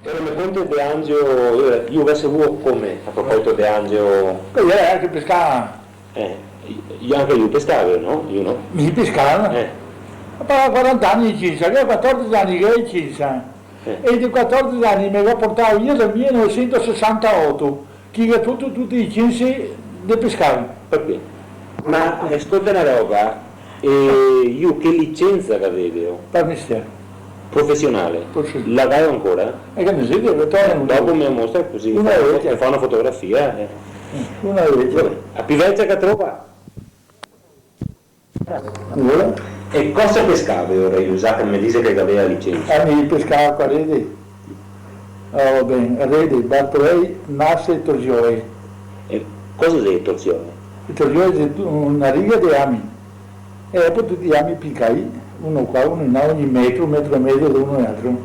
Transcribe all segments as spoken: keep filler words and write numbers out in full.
Però me conte de Angeo, eh, lu gavese vuo come, a proposito de Angeo? Beh, lu gera anca pescà. Eh, lu anca lu pescava, no? Lu no? Mi pescava. Eh. Gaveva quaranta ani de licensa, che quatordese ani che gaveva de licensa. Eh. E de quatordese ani me ga portà via dal mile novesento sesantaoto, che ga tolto tute le license de pescare. Capì. Ma, eh, scolta na roba, e lu che licensa che gaveva? Par mestier. Profesionale? Profesionale. La ga ancora? E che ne so, che torna un... Dopo me la mostra cusì, una vecia, che fa una fotografia, eh. Una vecia. Vabè, la pì vecia che trova. Alora? E cosa pescava alora lu, za che me dixe che gaveva la licensa? Ah, mi pescava co rede. Oh, ben, rede, bartolei, nase e torsioe. E cosa xe torsioe? El torsioe xe tu-, na riga de ami. E dopo tuti i ami picai, uno qua, uno in là, ogni metro, metro e mezo de uno e l'altro.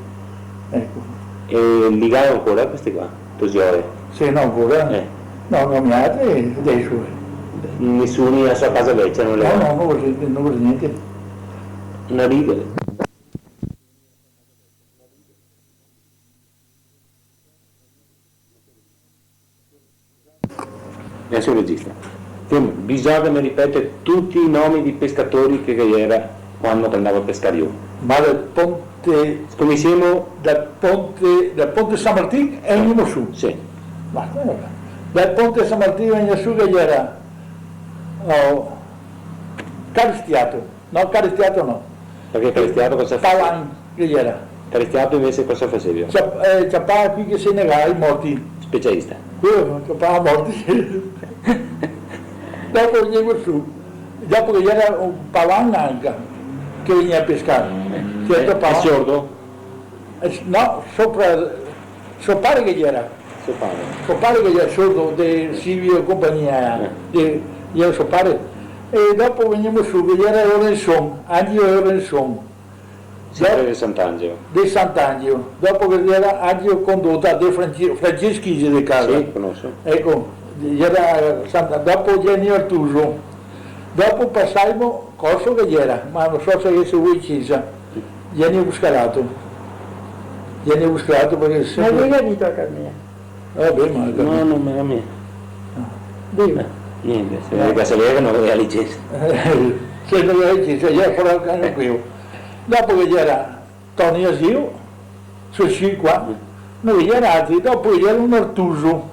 Eco. E li ga ancora questi qua, torsioe? Sì, no, ancora. Eh. No, no, mi altri, deso, eh. Nesuni a so casa vecia no li ga? No, no, no, no, no, gnente. Na riga. Deso registra. Fermo, bisogna che me ripete tuti i nomi dei pescatori che, che gera quando che andava a pescare lu. Ma dal Ponte... Scominsiemo. Dal Ponte, dal Ponte San Martin e vegnemo su. Sì. Ma, eh, dal Ponte San Martin vegnemo su che gera, oh, Caristiato. No, Caristiato no. Parché Caristiato cosa fa? Palan, che gera. Caristiato invese cosa faseva? Ciap-, eh, ciapava quei che se negava, i morti. Specialista. Queo ciapava morti. Dopo vegnemo su. Dopo che gera un Palan anca, che vegneva a pescare. Eh, certo, eh, Palan. Sordo? Eh, s-, no, sopra, so pare che gera. So pare. So pare che gera sordo de Silvio e compagnia, eh, de, gera so pare. E dopo vegnemo su, che gera Lorenson, Angelo Lorenson. Sempre de Sant'Angelo. De Sant'Angelo. Dopo che gera Angelo Condota, de Frangi-, Franceschi de casa. Sì, conoso. Eco, gera Santa-, dopo Gianni Artuso. Dopo pasaimo Coso che gera, ma no so se ghe xe vuo in cesa. Ghe n'è un scalato. Ghe n'è un scalato parché se... Ma che ga dito a Carmela? Vabè, ma... No, no, ma a mi. Ah. Dime. Eh, gnente, se vede che se vede che no gaveva licensa. Se no gaveva licensa, gera fora anca queo. Dopo che gera Toni Asio, so sui qua. Mm. No ghe gera altri, dopo ghe gera un Artuso.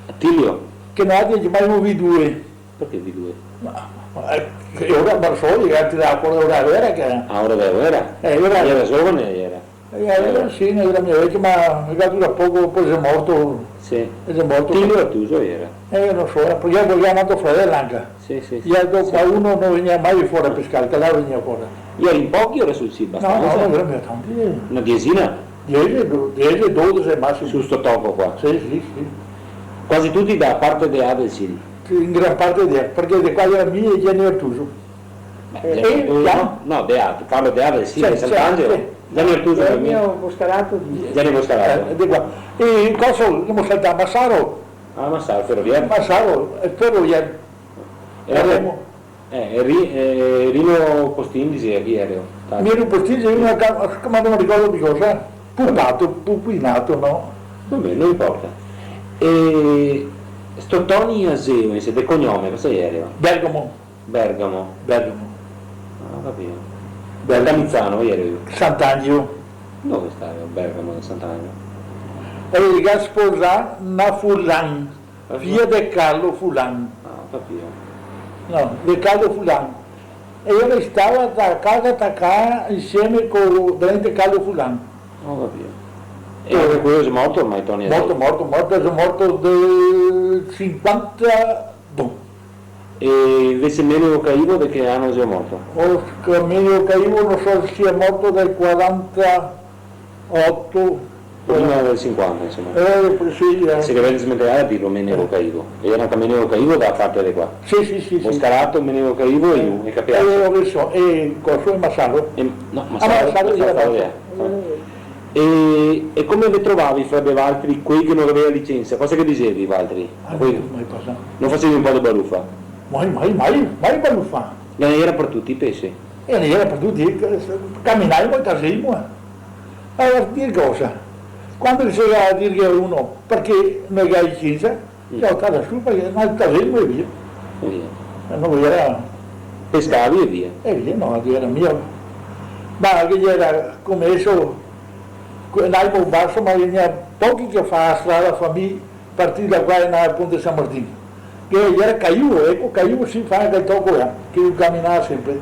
Attilio? Che no gavemo mai visto due. Parché di due? Ma, ma, eh, che ora, ma so, i altri da quela ora gera che... Ah, ora gera? Eh, ora... Gera zovane, gera? Eh, ora sì, no gera mia vecio, ma me ga durà poco, po' xe morto. Sì. E xe morto. Tilio Artuso gera? Eh, no so, eh, parché gaveva un altro fradel anca. Sì, sì, sì. E dopo, sì, ma uno no vegneva mai fora a pescare, che là vegneva fora. Gera in pochi o gera sul Sil? No, no, bastansa? No gera mia tanti, eh. Na diesina? Diese, do-, diese, dodese masimo. Su sto toco qua? Sì, sì, sì. Quasi tuti da parte de là del Sil? Sì, in gran parte de, parché de qua gera mi e Gianni Artuso. Ma eh, Gianni Artuso, là? No, no, de là, parlo de là del Sil, sì, de Sant'Angelo. Sì. Gianni Artuso, eh, par mi. Gianni Boscarato. Gianni Boscarato. Eh, de qua. E cosa, gavemo saltà Massaro? Ah, Massaro, feroviario. Massaro, el feroviario. Gavemo Eh, Ri-, eh, Rino Postin, dixeva, chi gera? Rino Postin, xe uno che, ma no me ricordo pì cosa. Pupato, Pupinato, no? Vabè, no inporta. E sto Toni Aseo, invese, de cognome, cosa gera? Bergamo. Bergamo. Bergamo. Ah, go capìo. Bergamo. Canizzano, gera lu? Sant'Angelo. Dove stava Bergamo da Sant'Angelo? E el ga sposà na Furlan. Fia de Carlo Fulan. Ah, go capìo. No, de Carlo Fulan. E el restava da casa tacà insieme co, veramente, Carlo Fulan. Go capìo. E anca queo xe morto ormai, Toni? Morto, morto, morto, xe morto del sinquantadó. E invese Menego Caivo de che ano xe morto? O, Menego Caivo no so se sia morto del quarantaoto, Prima del sinquanta, insoma. Eh, sì, eh. Se gaveva smentegà de dirlo, Menego Caivo. E gera anca Menego Caivo da parte de qua. Sì, sì, sì, sì. Boscarato, Menego Caivo e lu, eh, e Capeazzo. Eh, lo so, e coso, e Massaro? E, no, ah, Massaro, Massaro, Massaro, eh. E, e come ve trovavi fra de valtri, quei che no gaveva licensa? Cosa che disevi valtri? Ah, no, mai cosa. No fasevi un po' de barufa? Mai, mai, mai, mai barufa. E gera par tuti, pensi? E gera par tuti, caminavimo e tasevimo, eh. Alora, dir cosa? Quando che se ga da dirghe a uno, parché no ga licensa, mm, se ga butà su, parché no, taverno e via. E via. E no gera... Pescavi e via. E via, no, gera mia. Ma che gera come deso, co-, ndavimo baso, ma vegnea pochi che fa la strada, fa mi, partir da qua e ndar a Ponte San Martin. Che gera caiuo, eco, caiuo se fa anca el toco, eh, che lu caminava senpre.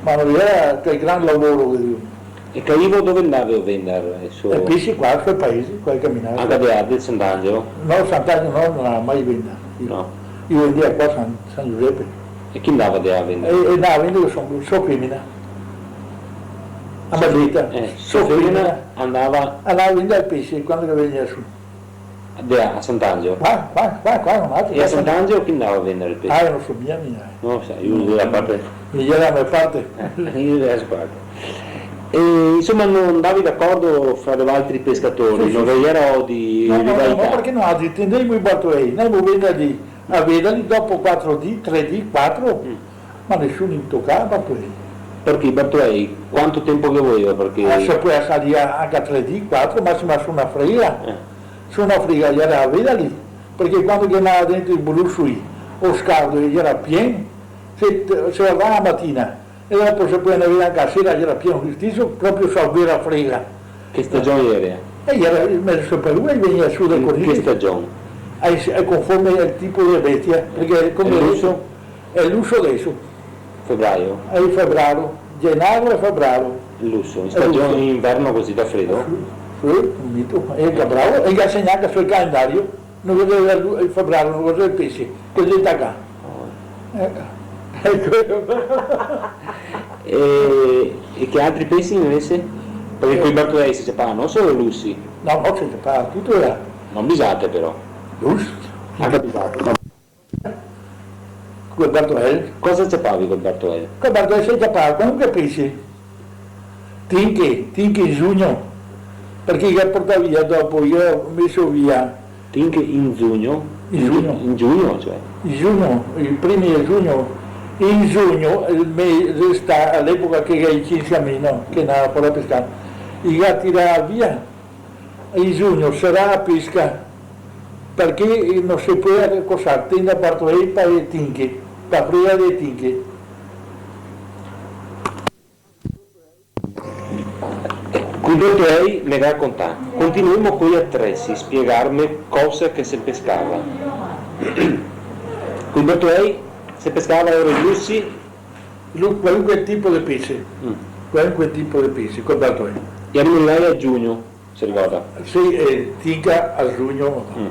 Ma no gera quel gran lavoro che digo. E caiuo dove ndavelo a vendar, eh, so? E pese qua, sui paesi, qua che caminava. Anca de là, de Sant'Angelo? No, Sant'Angelo no, no ndava mai a vendar. No. Lu vendeva qua a San, San Giusepe. E chi ndava de là a vendar? E, e ndava a vendar so, so femena. A Marita. Eh, so femena ndava? Ndava a vendar el pese quando che vegneva su. De là, a Sant'Angelo? Qua, qua, qua, qua, un altro. E a Sant'Angelo chi ndava a vendar el pese? Ah, no so mia, mia. No so, lu de là parte. Mi gera da me parte. Eh, lu de là parte. E, insoma, no ndavi d'acordo fra de valtri pescatori, sì, sì, no ve gera odi, no, no, rivalità? No, parché no, tendevimo i bartoei, ndavimo a vendar lì, a vendar lì, dopo quatro dì, tre dì, quatro, mm, ma nesuni tocava bartoei. Parché i bartoei, quanto tenpo che voleva? Parché... Ah, se pol asar anca tre dì, quatro, masimo su na frega. Eh. Su na frega, gera da vedar lì, parché quando che ndava dentro i bulusui, o scardo, gera pien, se, se va a matina, e dopo se pol vedar anca a sera, gera pien lo steso, proprio su a vera frega. Che stagion gera? E gera, me so par lu, e vegnea su da... In che stagion? Eh, conforme al tipo de bestia, parché come... E luso? Xe luso deso. Febraio? Xe febraro, genaro e febraro. Luso, in stagion, in inverno cusì da fredo? Sì, sì, un mito. E che bravo, e che ga segnà anca sul calendario, no ghe xe lu-, el febraro, no ghe xe el pese, che xe tacà. Oh. Eh, eco. E, e che altri pesi invese? Parché coi bartoei se ciapava no solo lusi. No, no, se ciapava tuto, eh. No bisate però. Lusi. Anca bisate. Col bartoel. Cosa ciapavi col bartoel? Col bartoel se ciapava qualunque pese. Tinche, tinche in giugno, parché i ga portà via dopo, i ga meso via. Tinche in giugno? In giugno. In giugno, cioè? In giugno, i primi de giugno. In giugno, el me-, resta, a l'epoca che i ga i cinsiamino, che ndava fora a pescar, i ga tirà via. In giugno sarà a pesca, parché no se pol cosar, tenda bartoei pa e tinche, pa frega de tinche. Coi bartoei me ga contà. Continuemo coi atresi, spiegarme cosa che se pescava. Coi bartoei se pescava ora i lusi? Lu-, qualunque tipo de pese. Mm. Qualunque tipo de pese, col bartoel. E a rimonare a giugno. Se ricorda? Sì, eh, tinca a giugno. Mm.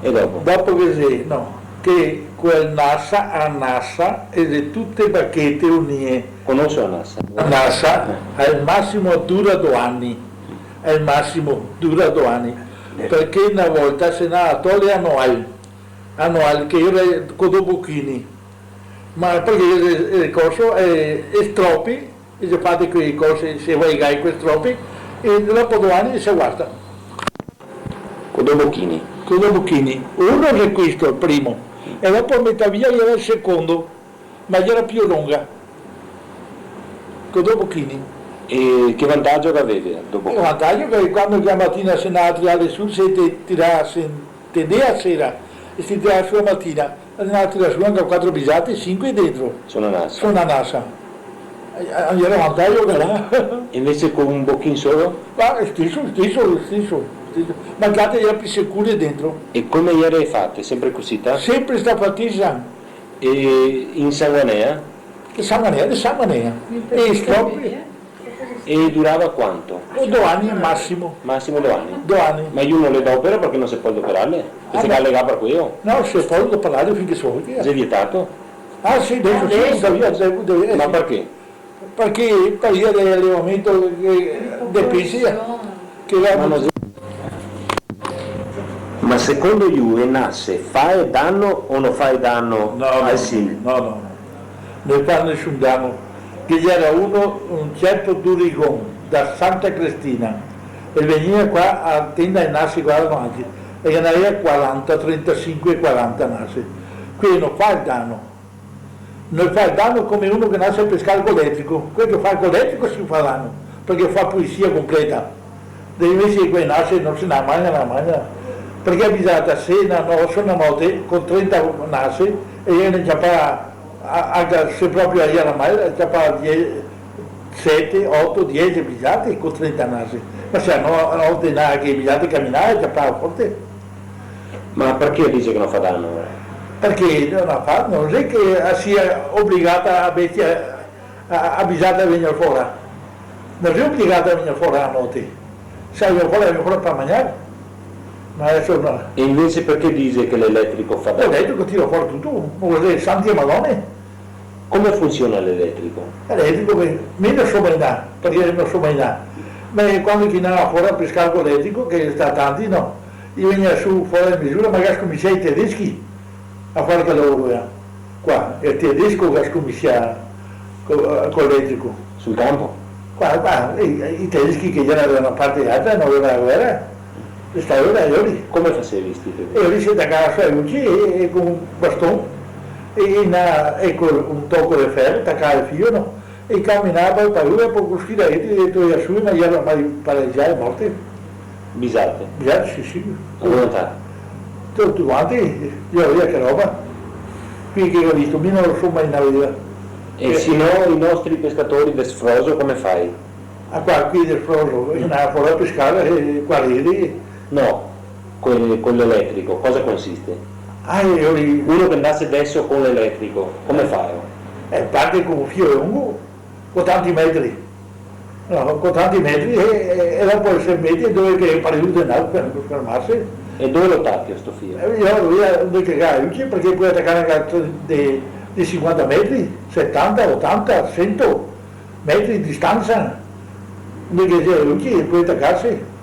E dopo? Dopo che xe, no, che quel nasa, a nasa, e xe tute bachete unìe. Conoso a nasa? A nasa, eh, al masimo dura do ani. Al masimo dura do ani. Eh. Parché na volta se ndava a tole a Noal. A Noal, che gera co do bochini. Ma parché, eh, eh, coso, eh, e stropi, e xe fate coi cosi, se va i gai coi stropi, e dopo do ani se guasta. Co do bochini. Co do bochini. Uno xe questo, el primo. E dopo a metà via gera el secondo, ma gera pì longa. Co do bochini. E che vantagio che gaveva do bochini? El vantagio che quando che a matina se ndava a tirar su, se te tirava, se tendea a sera, e se tirava su a matina, ndava a tirar su anca quatro bisate, sinque dentro. Su na nasa. Su na nasa. Eh, eh, gera un vantajo che là. E invese co un bochin solo? Ma steso, steso, steso, steso. Ma che altre gera pì sicure dentro. E come gera fate? Senpre cusì, ta? Senpre sta fatesa. E in sanguanea? Che sanguanea, de sanguanea. E stropi. E durava quanto? Do ani al masimo. Masimo do ani? Do ani. Ma lu no le dopera parché no se pol doperarle? Ah, no. Se ga legà par queo? No, se pol doperarle finché se vol. Xe vietà? Ah, sì, deso sì, deso. Deso, deso, eh, sì. Ma parché? Parché, par via de l'alevamento de, de pesi, eh, che ga... Ma no xe-, ma secondo lu e nase fa dano o no fa dano al simile? No, no, no. No fa nesun dano. Che gera uno, un certo Durigon, da Santa Cristina, e vegnea qua a tenda e nase qua davanti, e ghe n'avea quaranta, trentasinque, quaranta nase. Queo no fa el dano. No fa el dano come uno che nase a pescar co l'eletrico. Quel che fa co l'eletrico sì fa dano, parché fa pulisia completa. E invese quei nasi no se ne magna, ne magna. Parché a bisata, se na no-, se na note, co trenta nasi, e ghe ne ciapa, a-, anca se proprio a iera mal, ciapa die-, sete, oto, diese bisate co trenta nasi. Ma se no, a note na che bisate caminava, ciapava forte. Ma parché dixe che no fa dano? Parché no fa, no xe che sia obligata a bestia, a, a bisata a vegner fora. No xe obligata a vegner fora a note. Se a vien fora, a vien fora par magnar. Ma deso no. E invese parché dixe che l'eletrico fa dano? L'eletrico tira fora tuto, ma xe santi e madone. Come funsiona l'eletrico? L'eletrico che mi no so mai ndà, parché no so mai ndà. Ma quando che i ndava fora a pescar co l'eletrico, che sta tanti, no? I vegnea su fora de misura, magari scominsiava i tedeschi a far quel lavoro là. Qua, el tedesco che scominsiava co, co l'eletrico. Sul campo? Qua, qua, i, i tedeschi che iera da na parte e l'altra, no iera la guera, e sta ora, e lori. Come fasevi sti tedeschi? E lori se tacava su ai uci e, e co un baston, e, e na, e co un toco de fero, tacava el fio, no? E caminava par paura, po cusì la gente, e toea su, ma iera ormai paralizai, morti. Bisate? Bisate, sì, sì. A volontà? Tuti quanti, io, io che roba. Qui che go visto, mi no lo so mai in la vita. E se no i nostri pescatori de sfroso come fai? A qua, qui de sfroso, i ndava fora a pescar, e qua ridi. No, quel, con l'eletrico, cosa consiste? Ah, io li- Uno che andase deso con l'eletrico, come fa? Eh, parte co un fio longo, co tanti metri. No, co tanti metri, e, e, e dopo se mete dove che pare de ndar per fermarse. E dove lo tachi sto fio? Eh, io, io, dove che ga, parché pol tacar anca de, de sinquanta metri, setanta, otanta, sento metri de distansa, dove che xe, e pol tacarse.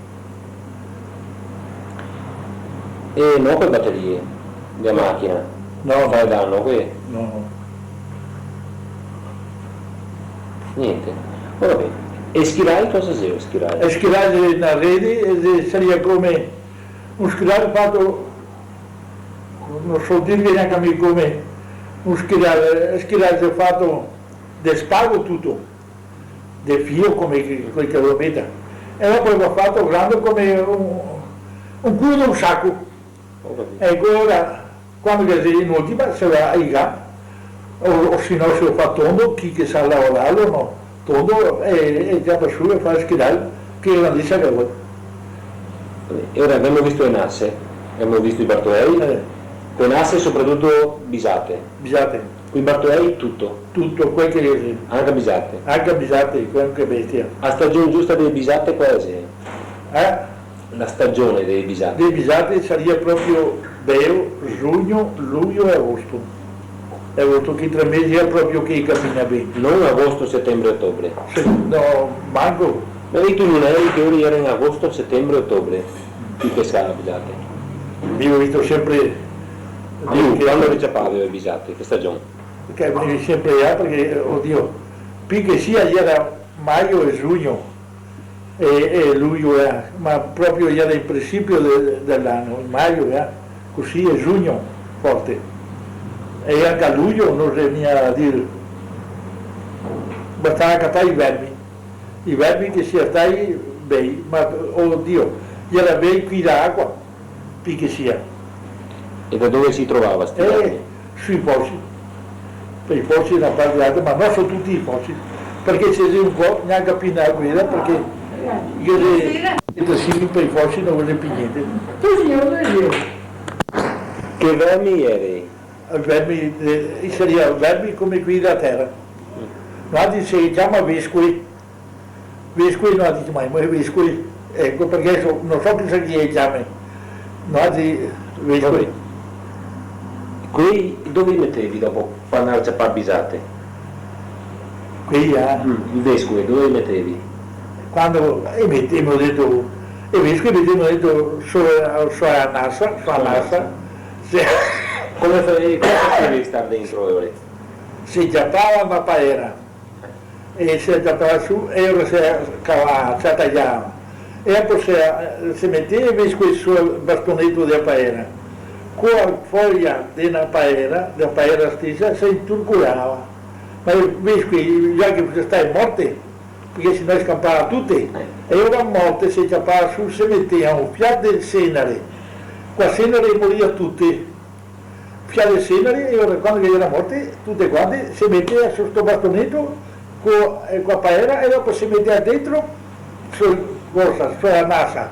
E no co le baterie de la machina? No. Fa dano, quel? No, no. Gnente. Ora ben. E schiral cosa xe, schiral? E schiral xe na rede, e xe, saria come un schiral fato, no so dirghe gnanca mi come, un schiral, eh, schiral xe fato de spago tuto, de fio come che, quel che lo meta. E dopo lo ga fato grande come un, un culo de un saco. Ho capito. Eco, ora, quando che xe in ultima, se va a iga, o, o se no se lo fa tondo, chi che sa lavorarlo, no? Tondo, e, e ciapa su e fa el schiral, che grandisa che vol. E ora gavemo visto le nase, gavemo visto i bartoei, eh, co le nase sopratuto bisate. Bisate. Coi bartoei tuto. Tuto quel che xe. Anca bisate. Anca bisate, qualunque bestia. A stagion giusta dele bisate quale xe? Eh? La stagion dele bisate. Dele bisate saria proprio beo, giugno, luglio e agosto. E agosto, che tre mesi xe proprio che i camina ben. No agosto, setembre, otobre. Se-, no, manco. Ma i to luneri che ora iera in agosto, setembre, otobre, i pescava bisate? Mi go visto sempre. Lu, che quando le ciapavi le bisate, che stagion? Che vegnevi sempre là, parché, odio, pì che sia, iera maio e giugno, e, e luglio, eh, ma proprio iera in principio de, de l'ano, in maio, eh, cusì, e giugno, forte. E anca a luglio, no xe mia dir, bastava catar i vermi. I vermi che sia stai bei, ma, odio, iera bei qui da acua. Pì che sia. E da dove se i trovava sti vermi? Eh, sui fosi. Par i fosi da na parte e l'altra, ma no su tuti i fosi. Parché se xe un po', gnanca pì na guida, parché ghe xe, sì, par i fosi no ghe xe pì gnente. Che vermi iera? I vermi, eh, i saria vermi come quei da tera. Noaltri se ciama vescoi. Vescoi, no, dise, ma, ma vescoi, eco, parché so, no so chi sa chi i ciama. Noaltri vescoi. Vabbè. Quei dove i metevi dopo, par ndar a ciapar bisate? Quei, eh? Mm, i vescoi, dove i metevi? Quando, eh, i metevi, go dito, i vescoi i metevi, go dito, so, so a nasa, so a nasa. Sì. Come fa-, come fasevi a star dentro, eh, ora? Se ciapava na paera. E se ciapava su, e ora se cavava, se tagliava. E dopo se, se meteva su quel so bastoneto de paera. Co a foia de na paera, de paera stesa, se inturcolava. Ma i vescoi, già che fose stai morte, parché se no scanpava tute. Eh. E ora morte se ciapava su, se metea un fià de senare, co a senare moria tute. Fià de senare, e ora, quando che gera morte, tute quante, se metea su sto bastoneto co, eh, co a paera, e dopo se metea dentro, su, cosa, su a nasa.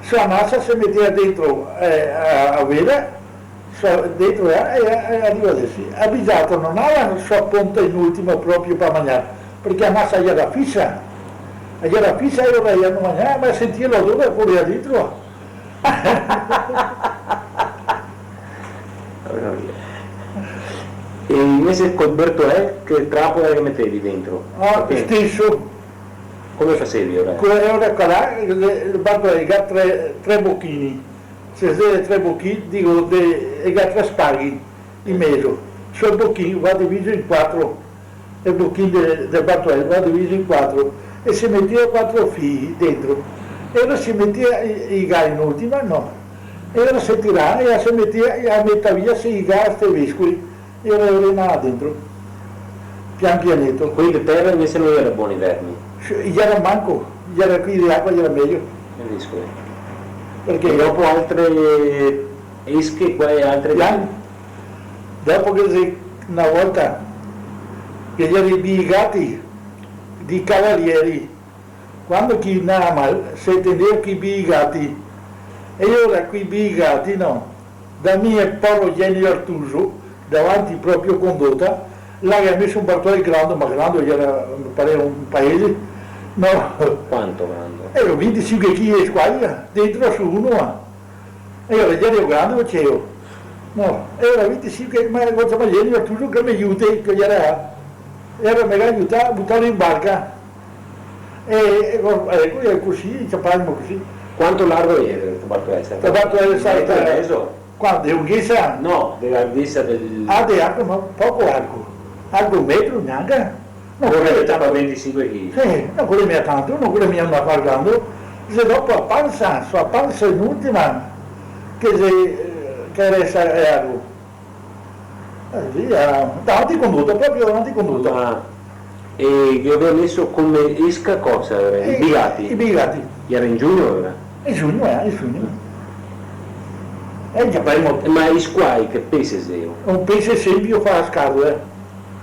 Su a nasa se metea dentro, eh, a, a vela, su, dentro, eh, e, e, e riva adeso. A bisato no gavea su a ponta in ultimo proprio par magnar, parché a nasa gera fisa. Gera fisa, e ora no magnava, ma sentia l'odore, coreva dentro. E invese col bertoè, che trapola che metevi dentro? Ah, parché steso. Come fasevi ora? Co-, e ora qua, el, el bertoè el ga tre, tre bochini. Se xe tre bochini, digo, de, el ga tre spaghi in mezo. Sto bochin va diviso in quatro, el bochin de, de bertoè va diviso in quatro, e se metea quatro fii dentro. E ora se metea i, i ga in ultima, no. E ora se tirava e se metea, e a metà via se ligava ste vescole, e ora, ora andava dentro. Pian pianeto. Quei de tera invese no gera boni vermi? Sì, gera manco, gera quei de acua, gera mejo. Capiso. Parché dopo altre esche, qua e altre... Pian. Dopo che se, na volta che gera i bigati dei cavalieri, quando che i andava mal, se tendea coi bigati. E ora coi bigati, no, da mi e poro Genio Artuso, davanti proprio Condota, là che ga meso un bertoè grando, ma grando, gera, me pare un paese, no? Quanto grando? Eh, vintisinque chili de squaglia, dentro su uno, eh. E ora gera grande, facevo. No, e ora vintisinque, ma cosa, ma ieri, ma tu che me aiuti, che gera, gera me ga aiutà a butarlo in barca. E, e co-, eco, e cusì, ciapavimo cusì. Quanto largo gera sto bertoè? Sto bertoè sarà... Un metro e mezo? Quanto, de lunghesa? No, de larghesa del... Ah, de arco, ma poco arco. Arco un metro gnanca. No, no, quel gera par vintisinque chili. Sì, no, quel mia tanto, no, quel mia me fa grando. Se dopo a pansa, su a pansa in ultima, che se, eh, che resta, eh, arco. Eh, sì, eh, davanti Condota, proprio davanti Condota. Ma, e che gaveva meso come esca cosa, eh, i bigati? I bigati. Gera in giugno, ora? In giugno, eh, in giugno. Eh, già prima. Ma i squai che pese xeo? Un pese senpio fa scardo, eh.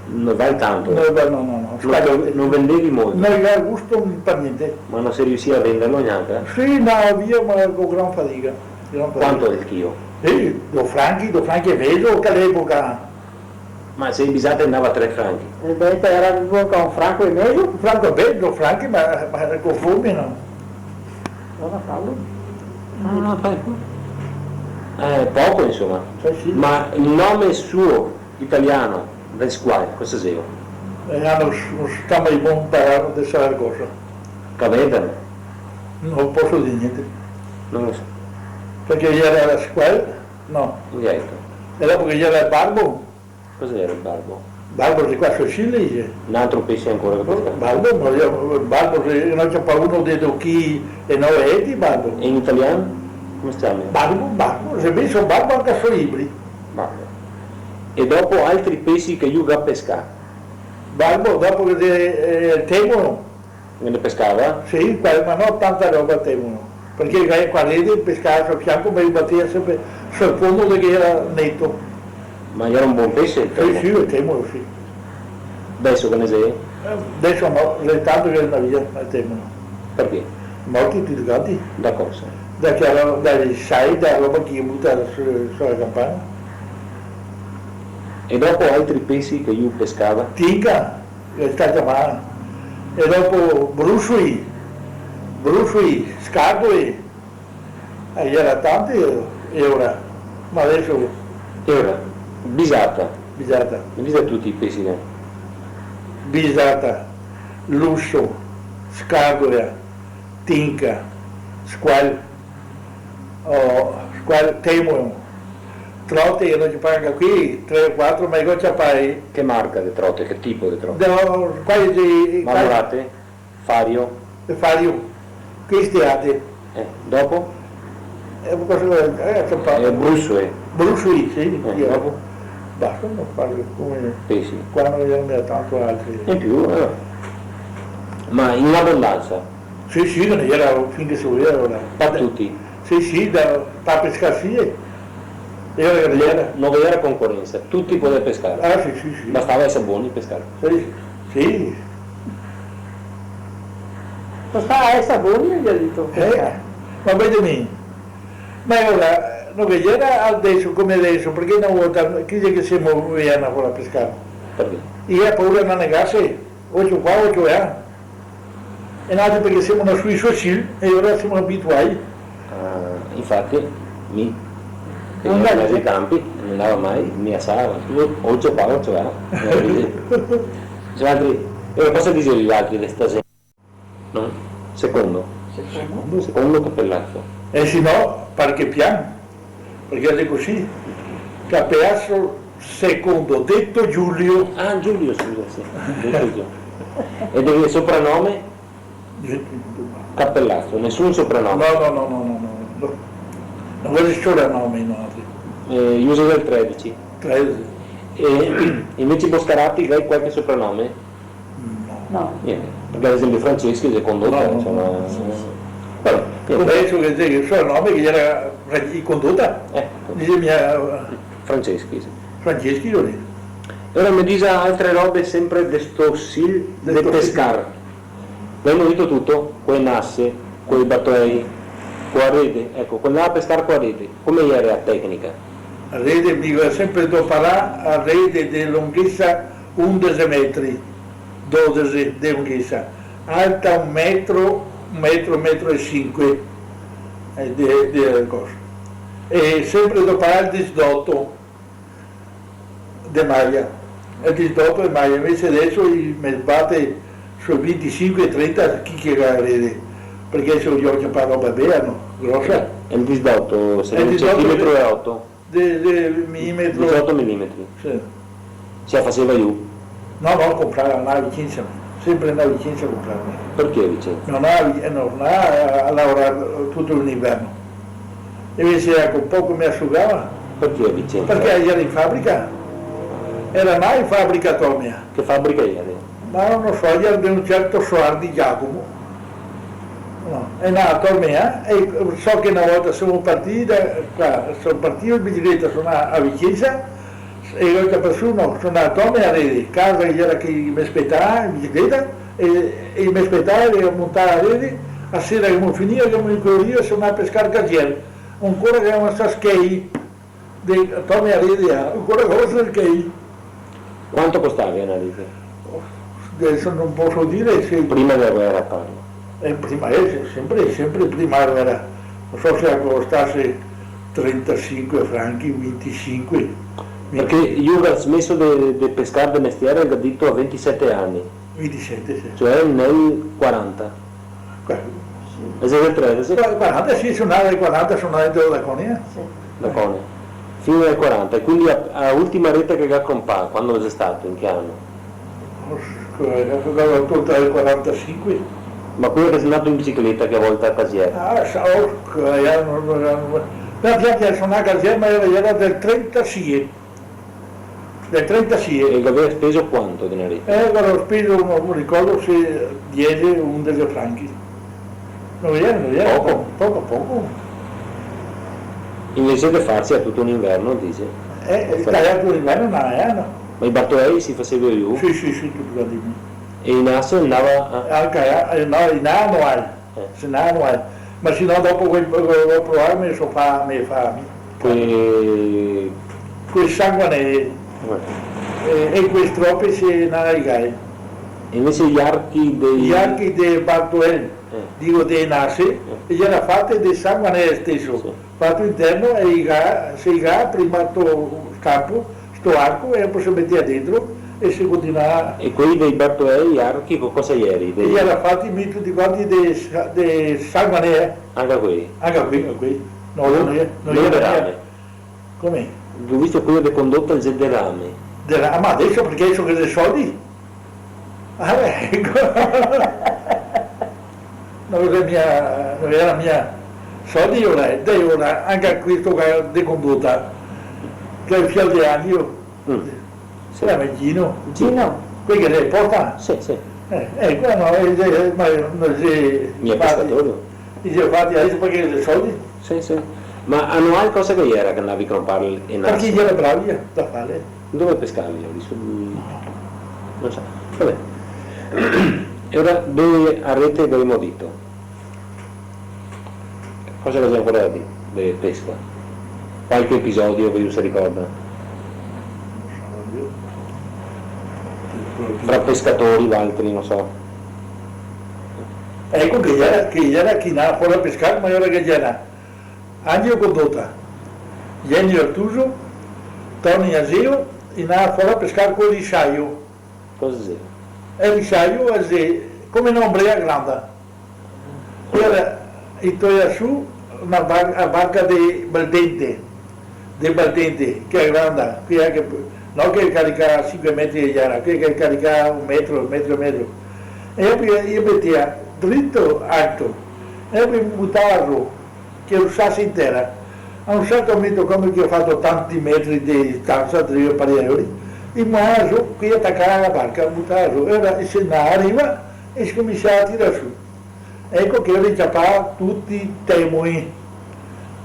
No val tanto? No val, no, no, no. No, scardo. No vendevi molto? No, gera gusto par gnente. Ma no se riusìa a venderlo gnanca? Sì, no, via, ma co gran fadiga. Quanto el chio? Eh, do franchi, do franchi e mezo, che a l'epoca. Ma se in bisata andava tre franchi? E beh, gera un franco e mezo. Un franco e mezo, do franchi, ma, ma conforme, no? Ora Paolo? No, no, fai. Eh, poco, insoma. Eh, sì. Ma el nome suo italiano, del squai, cosa xeo? Eh, no, no sta mai bon parlar de sta cosa. Cavendano? No poso dir gnente. No lo so. Parché gera el squai? No. Niente. E dopo che gera el barbo? Cosa gera el barbo? Barbo de qua, sul Sile, dixe. Un altro pese ancora che pescava? Barbo, ma io, barbo, se no ciapava uno de do chili e nove eti, barbo. E in italian? Come se ciama? Barbo, barbo, se penso barbo anca so libri. Barbo. E dopo altri pesi che lu ga pescà? Barbo, dopo che, eh, el temolo, Che ne pescava? Sì, qua, ma no tanta roba, temolo. Parché qua, qua rede pescava sul fianco, ma i batea senpre sul fondo che gera neto. Ma gera un bon pese el temolo? Sì, sì, el temolo, sì. Deso che ne xe? Eh, deso no, xe tanto che no via el temolo. Parché? Morti tuti quanti. Da cosa? Da che ro-, dai sai, da roba che i buta su, su la campana. E dopo altri pesi che lu pescava? Tinca. Che sta ciamà. E dopo brusui, brusui, scatole, e gera tante, e ora, ma deso... E ora, bisata. Bisata. Bisata tuti i pesi, no? Bisata, luso, scatola, tinca, squal. Oh, squal, temolo. Trote, no se paga qui, tre o quatro, ma i go ciapai. Che marca de trote, che tipo de trote? No, quasi... Marmorate? Fario? E Fario. Queste ate. Eh, dopo? E cosa, eh, ciapa-... Eh, brusue. Brusui, sì, eh, sì. Dopo? Basta, no parlo come... Sì, sì. Qua no ghe n'era tanto altri. In più, eh. Ma in abondansa? Sì, sì, ghe ne gera fin che se voleva, alora. Par tuti? Sì, sì, da, par pescar sì, eh. E alora ghe ne gera. No, no ghe gera concorensa, tuti podeva pescar. Ah, sì, sì, sì. Bastava eser boni a pescar. Sì, sì. Bastava eser boni, el ga dito, eh, pescar. Ma vedimi, ma alora, no ghe gera deso come deso, parché na volta, chi xe che se movea na volta a pescar? Parché? I gavea paura de anegarse. Ocio qua, ocio là. E noaltri parché semo nasui sul Sil, e alora semo abituai. Ah, infati, mi, che no gero mai in campi, no ndava mai, mi asava, ocio qua, ocio là. Altri, e cosa dixevi altri de sta xente? No? Secondo. Secondo? Secondo capelazo. E se no, parché pian? Parché xe cusì. Capelazo secondo, deto Giulio. Ah, Giulio, scusa, sì. Deto Giulio. E de sopranome? Gi- Capelazo, nesun sopranome? No, no, no, no, no, no. No ghe xe sopranome, no. Eh, i usa del tredici. Tredici. E invese Boscarati, hai qualche sopranome? No. No. Gnente. Parché, ad esenpio, Franceschi, secondo te, no, no, insoma, no, no, no. Vabè, gnente. Penso che, che so, no, parché gera Fra-, in Condotta. Eh. Dixe mia, eh, Franceschi, sì. Franceschi, lo dixe. E ora me dixa altre robe senpre de sto Sil de pescar. Gavemo dito tuto, co e nase, co i batoei, co a rede, eco, co ndar a pescar co a rede, come jera a tecnica? A rede, mi go senpre doparà a rede de longhesa undese metri, dodese de longhesa, alta un metro, un metro, un metro e sinque, eh, de, de cosa. E senpre doparà el disdoto de maia, el disdoto de maia, invese deso i me sbate sui vintisinque, trenta, chi che ga rede, parché deso i gioca par roba bea, no? Grosa. El disdoto, se el disdoto centimetro e oto. De, de milimetro. Disdoto milimetri. Sì. Se la faseva lu? No, no, conprava, ndava a Vicensa, senpre ndava a Vicensa a conprarme. Parché a Vicensa? No ndava a Vi-, eh, no, ndava a, a laorar tuto l'inverno. E invese, eco, un poco me la sugava. Parché a Vicensa? Parché jera in fabrica. Jera mai in fabrica Tomea. Che fabrica jera? Ma no so, jera de un certo Soardi Giacomo. No, e ndava a Tomea, e so che na volta semo partì da qua, so partì in bicicleta, so ndà a Vicensa, e l'altra persona, so ndà a Tomea a rede, casa che jera che me spetava in bicicleta, e, e me spetava, e montava a rede, a sera che gavemo finìo, che gavemo incolorìo, so ndà a pescar casier, ancora che gavemo sta schei, de, Tomea a rede, eh, ancora cosa schei. Quanto costava na rede? Deso no poso dir, se... Prima dela guera, parlo. Eh, prima, eh, senpre, senpre prima dela guera. No so se la costase trentasinque franchi, vintisinque. Parché lu ga smeso de, de pescar de mestier, el ga dito, a ventisete ani. Vintisete, sì. Cioè nel quaranta. Qua-, sì. Xe del trenta, sì. Qua-, quaranta, sì, so ndà del quaranta, so ndà dentro da Conia. Sì. Da Conia. Fin del quaranta, e quindi a, a ultima reta che ga conprà, quando xe stà, in che ano? Porca, ga tolta del quarantasinque. Ma quela che xe ndà in bicicleta, che volta a casier? Ah, sa, porca, eh, no, no, no, no. Parché, parché so ndà a casier, ma jera, jera del trentasie. Del trentasie. E che gaveva speso quanto denari? Eh, gavevo speso, no me ricordo se diese o undese franchi. No gera, no gera, poco, poco, poco. Invese de farse tuto un inverno, dixe. Eh, eh, tajà tuto l'inverno, no, eh, no. Ma i bartoei se i faseva lu? Sì, sì, sì, tuti quanti. E i nase ndava a... Anca, eh, no, i nase no, eh. Eh. Se no, no xe. Ma se no, dopo quel, quel, quel provar me so fa, me fa mi. Quei... Quei sanguanei. Eh. E, e quei stropi se no i gai. E invese i archi dei... I archi de bartoel, eh, digo, de nase, eh, e gera fate de sanguanei steso. Sì. Fato interno e i ga, se i ga prima sto scampo, sto arco, e dopo se metea dentro e se continuava. E quei dei bartoei, archi, co cosa ieri? Dei... I gera fati, mi, tuti quanti de sa-, de sanguanea. Anca quei? Anca quei, anca quei. No, no, no, no, no de rame. Come? Go visto queo de Condota, el xe de rame. De ra-, ma deso, parché deso che xe soldi? Ah, beh, eco. No gera mia, no gera mia soldi, ora, dai, ora, anca questo qua de Condota, che xe el fiol de Angelo. Mm. Sì. Come, Gino? Gino. Quel che xe posta? Sì, sì. Eh, eh, qua no, eh, eh, ma no xe... Mia fati, pescatori? I xe fati deso parché i xe soldi. Sì, sì. Ma a Noal cosa che iera che andavi a crompar e... Parché i iera bravi, eh, da fare. Dove pescavi lori? Sul... No so. Vabè. E ora, dove a rete gavemo dito? Cosa che ghe xe ancora da dir de pesca? Qualche episodio che lu se ricorda? Fra pescatori, valtri, no so. Eco che iera, che iera chi ndava fora a pescar, ma iera che iera Angelo Condota, Jenny Artuso, Toni Aseo, i ndava fora a pescar co el risaio. Cosa xe? El risaio xe come na ombrea granda. Iera, i toea su na bar-, a barca de baldente, de baldente, che xe granda, quea che, no che caricava sinque metri de iera, quea che caricava un metro, un metro e mezo. E po i metea drito, alto, e po i butava su, che rusase in tera. A un certo momento, quando che i ga fato tanti metri de distansa, tre o pare de metri, i mandava su, quei i tacava a la barca, butava su, e ora se ndava a riva e se scominsiava a tirar su. Eco che i ciapava tuti temoi,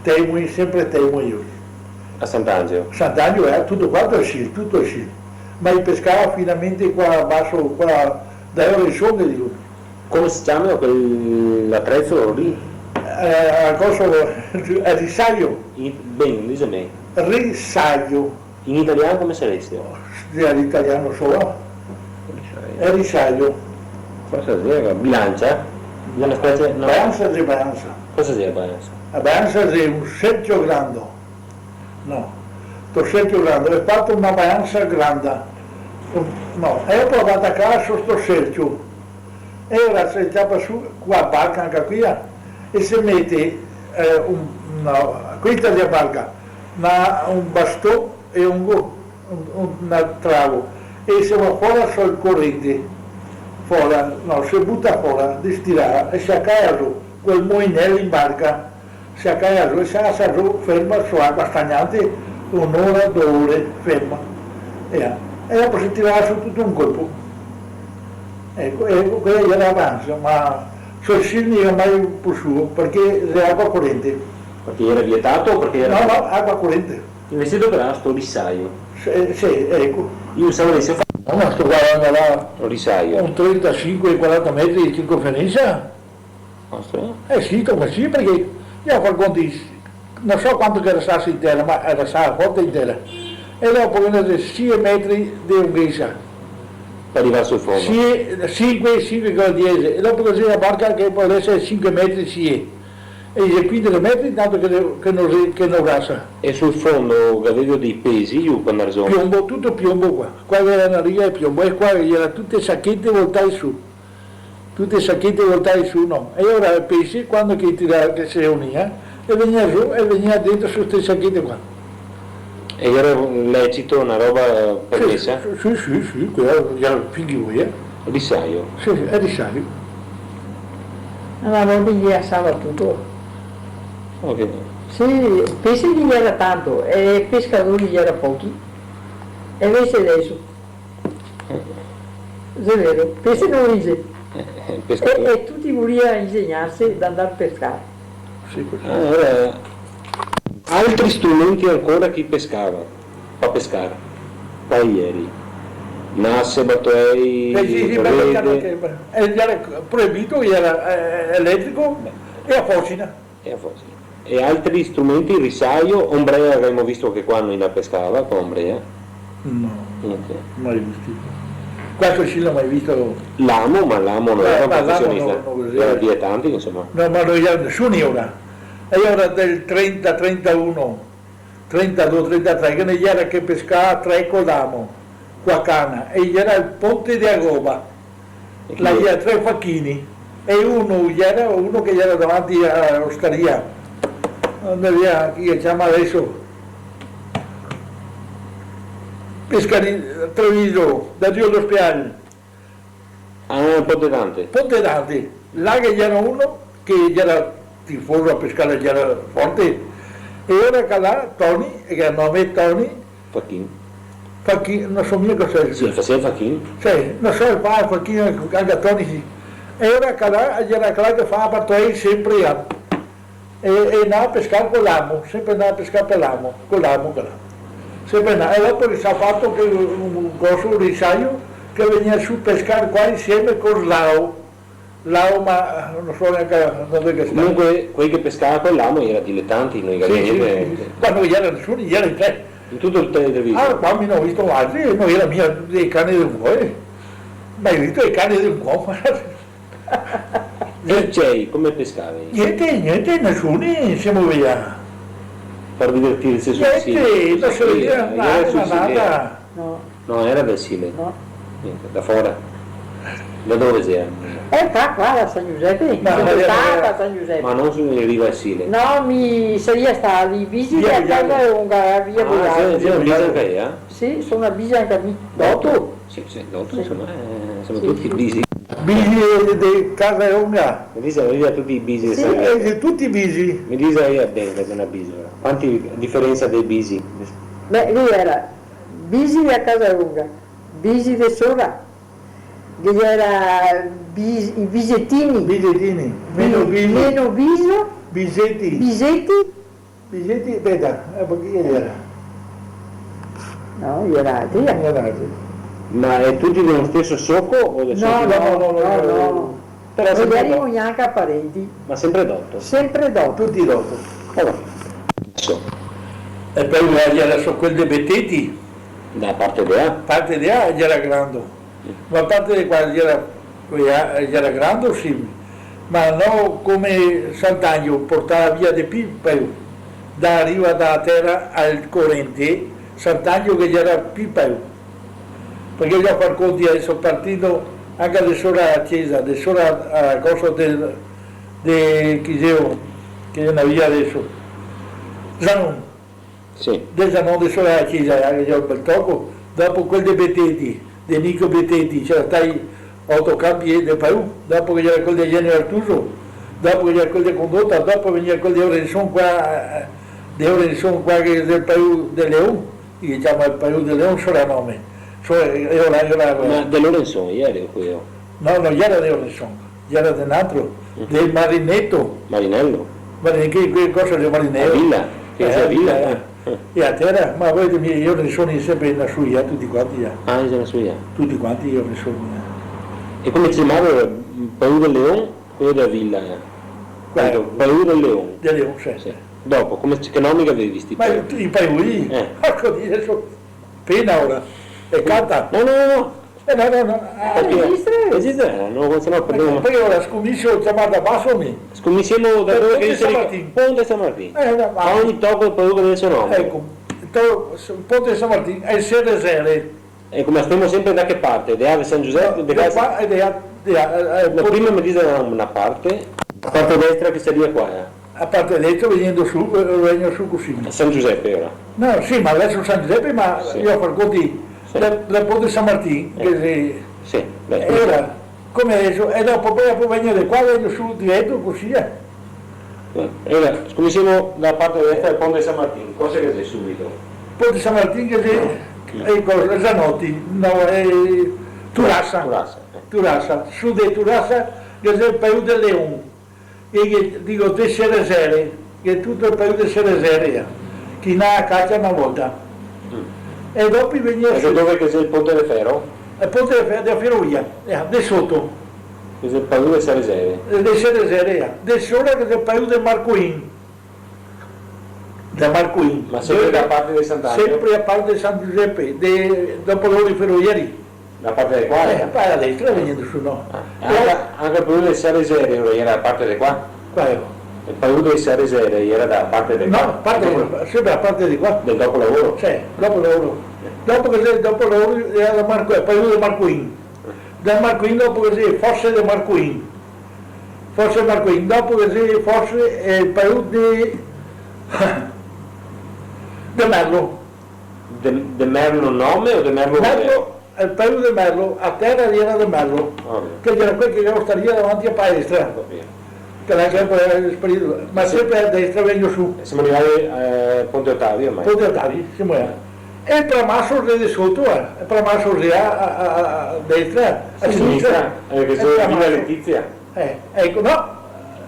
temoi, sempre temoi. A Sant'Angelo? Sant'Angelo, eh, tuto quanto cusì, tuto cusì. Ma i pescava finamente qua baso, qua, da Orisonde, digo. Come se ciama quel atrezo lì? Eh, a cosa, el risaio. In, ben, dixeme. Risaio. In italian come sarìa? L'italian so. Risaio. El risaio. Cosa xe? Bilancia? Xe na specie, no. Balansa, sì, balansa. Cosa xe balansa? La balansa xe un sercio grando. No. Sto sercio grando, xe fato na balansa granda. No, e po va tacà su sto sercio. E ora se ciapa su qua barca anca quea, eh, e se mete, eh, un, na, questa xe la barca, na, un baston e un go-, un, un, na trago, e se va fora sul corente, fora, no, se buta fora, destirà, e se cae su, quel moinel in barca, se cae su, e se lasa su ferma su acua stagnante, un'ora, do ore, ferma. E, e dopo se tirava su tuto un colpo. Eco, eco, quela iera la balansa, ma sul Sil no go mai posuo, parché xe acua corente. Parché iera vietato o parché iera... No, no, acua corente. Invese doperava sto risaio. Sì, sì, eco. Mi pensavo che se fa... No, ma sto qua, varda là. Sto risaio. Un trentasinque, quaranta metri de circonferensa. Ah, sì? Eh sì, toca sì, parché mi go fato conti, no so quanto che iera stà in tera, ma iera stà forte in tera. E dopo che ne xe sie metri de lunghesa. Par rivar sul fondo. Sie, sinque, sinque, quela diese. E dopo cusì la barca che pol esare sinque metri, sie. E i xe quindese metri, tanto che, che no, che no grasa. E sul fondo gavevo dei pesi, lu, par ndar zo? Piombo, tuto piombo qua. Qua iera na riga de piombo, e qua iera tute sachete voltà su. Tute sachete voltà su, no. E ora el pese, quando che tirava, che se unìa, e vegnìa su, e vegnìa dentro su ste sachete qua. E iera lecito, na roba permesa? Sì, sì, sì, sì, quela iera fin che voea. Risaio? Sì, sì, el risaio. Alora, lì i asava tuto. Ok. Sì, pese ghe iera tanto, e pescadori iera pochi. E invese deso, xe vero, pese no i xe. Eh, eh, pescador. E, e tuti voria insegnarse da ndar pescar. Sì, cusì. Ah, alora, altri strumenti ancora che i pescava, pa pescar, quali ieri? Nase, batoei, rede? Eh, sì, sì, ma parché, eh, iera proibito, iera, eh, eletrico e a fosina. E a fosina. E altri strumenti, risaio, ombrea, che gavemo visto che qua no i la pescava, co ombrea? No, niente, mai visto. Questo sì, no go mai visto. L'amo, ma l'amo no... Eh, iera un profesionista. L'amo no, no, cusì. Iera dietanti, insoma. No, ma no iera nesuni ora. E ora del trenta, trentauno, trentadó, trentatré, che ne iera che pescava tre co l'amo, co a cana, e iera el ponte de a Goba. E chi iera? Là iera tre fachini, e uno iera, uno che iera davanti a l'ostaria, onde iera, chi che se ciama deso? Pescari-, Treviso, Dario Lospial. Ah, Ponte Dante. Ponte Dante. Là che iera uno che iera tifoso a pescar, iera forte. E ora che là, Toni, che ga nome Toni, Fachin. Fachin, no so mia cosa xe. Sì, el faseva el fachin. Sì, no so, el fa el fachin, anca Toni, sì. E alora calà, gera calà che fava par toei sempre, eh. E, e ndava a pescar co l'amo, sempre ndava a pescar co l'amo, co l'amo, co l'amo. Sempre ndava. E dopo che s'à fato che un, un coso, un risaio, che vegnea su pescar qua insieme co Slao. L'amo, ma no so gnanca dove che sta. Comunque, quei che pescava co l'amo i era diletanti, no i gaveva gnente. Sì, sì, sì. Qua no ghe gera nesuni, gera in tre. In tuto el te-, Treviso? Ah, qua mi no go visto altri, no gera mia dei cani de un co, eh. Ma go visto i cani de un co. E i ucei, come pescavi? Gnente, gnente, nesuni se movea. Par divertirse sul Sile? Gnente, no se vedea nada, nada. No. No, era del Sile? No. Gnente, da fora? Da dove xera? Eh, qua, qua, da San Giusepe. Ma, ma, stata a San Giusepe. Ma no su in riva al Sile? No, mi saria stà lì, visita a casa lunga, via. Ah, sì, sì, via. Anca ea? Sì, so bisi anca mi. Doto? Sì, sì, doto, sì. Insoma, eh, semo tuti bisi. Bisi de, de casa longa. Me dise, me dise tuti bisi. Sì, eh, tuti bisi. Me dise ea dentro de na bisi, alora. Quanti diferensa dei bisi? Beh, lì era bisi de casa longa, bisi de sora, che gera bis-, i bisetini. Bisetini. Meno bisi. Meno biso. Biseti. Biseti. Biseti, speta, eh, parché ghe gera? No, ghe gera altri, eh. Ghe gera altri. Ma xe tuti de un steso soco o de... No, soco? No, no, no, no, no. Però no sempre gerimo doto. Gnanca parenti. Ma sempre doto? Sempre doto. Tuti doto. Alora, adeso. E po' ghe gera so quel de Beteti. Da parte de là? Parte de là gera grando. Ma a parte de qua, gera, gera grando, sì, ma no come Sant'Angelo, portava via de pì, po, da riva da tera al corente, Sant'Angelo che gera pì, po. Parché go da far conti adeso, partendo anca de sora a cesa, de sora a cosa de, de chi xe, che xe na via adeso, Zanon. Sì. De Zanon de sora a cesa, eh, ghe xe un bel toco. Dopo quel de Beteti, de Nico Beteti, gera stai oto campi de Paù, dopo ghe gera quel de Genio Artuso, dopo ghe gera quel de Condota, dopo vegnea quel de Orenson qua, eh, de Orenson qua che xe el Paù de Leon, che i ciama el Paù de Leon, soranome. So, eh, e ora, e ora... Ma de Lorenson, ieri, queo? No, no, gera de Orenson. Gera de n'altro, mm, de Marineto. Marinello? Marine-, che, che cosa xe Marinello? La vila, che xe la vila, eh. Eh. E a tera, ma voi, mi, mi ne so sempre na suia, tuti quanti, eh. Ah, xe na suia. Tuti quanti mi ne so, eh. E come se ciamava? Paù de Leon, queo dela vila, eh. Queo? Paù de Leon. De Leon, sì. Sì. Dopo, come, che nomi che gavevi sti paù? Ma i, i paù lì? Eh. Porco Dio, so pena ora. E canta. No, no, no, no. Eh, no, no, no. Ah, esiste? Esiste, eh, no, se no... Parché, parché ora scomincio a ciamar da baso, mi. Scominsiemo da dove che dixe Ponte San Martin. Ponte San Martin. Eh, no, ma ogni toco el paù che el ga el so nome. Eco, to-, Ponte San Martin, e Sere Sere. Eco, ma stemo sempre da che parte? De là de San Giusepe? No, de qua e de là, de là, eh, eh, no, prima me dixe na, na parte. La parte destra che saria qua, eh. A parte deso, vegnendo su, eh, vegno su cusì. A San Giusepe ora? No, sì, ma deso San Giusepe, ma sì, mi go da far conti, sì, da, da Ponte San Martin, eh, che se... Sì, beh, era, come deso, e dopo, po, dopo vegno de qua, vegno su direto cusì, eh. Eh, ora, scominsiemo da parte destra del Ponte San Martin, cosa che xe subito? Ponte San Martin che xe, mm, eco, Zanotti, no, eh, Turasa. Turasa, eh. Turasa, su de Turasa che xe el paù de Leon. E che, digo, de Sere Sere, che xe tuto el paese de Sere Sere, eh, che i ndava a cacia na volta. Mm. E dopo vegnea su. E dove che xe el ponte de fero? El ponte de fe-, de ferovia, eh, de soto. Che xe el paese de Sere Sere. Eh, de Sere Sere, eh. De sora che xe el paese de Marcoin. De Marcoin. Ma sempre da parte de Sant'Angelo? Sempre da parte de San Giusepe, de, dopo lori ferovieri. Da parte de qua? Eh, par la destra vegnendo su, no? Ah, anca, anca el paese de Sere Sere iera da parte de qua? Qua iera. El paese de Sere Sere iera da parte de qua? No, parte de, sempre da parte de qua. Del dopolavoro? Sì, dopolavoro. Dopo che xe el dopolavoro iera da Marco-, el paese de Marcoin. Da Marcoin dopo che xe Fosse de Marcoin. Fosse de Marcoin, dopo che xe Fosse, eh, el paese de, de Merlo. De, de Merlo nome o de Merlo? Merlo, el paese de Merlo, a tera iera de Merlo, ah, beh, che iera quel che iera ostaria davanti a palestra. Capìo. Che là che iera sparìo, ma sempre a destra vegno su. E semo rivai, eh, Ponte Ottavio, ormai. Ponte Ottavio, semo là. E Pramaso xe de soto, eh. E Pramaso xe a, a, a, a destra, a sinistra. Sinistra, eh, che xe Pramaso. Vila Letizia. Eh, eco, no.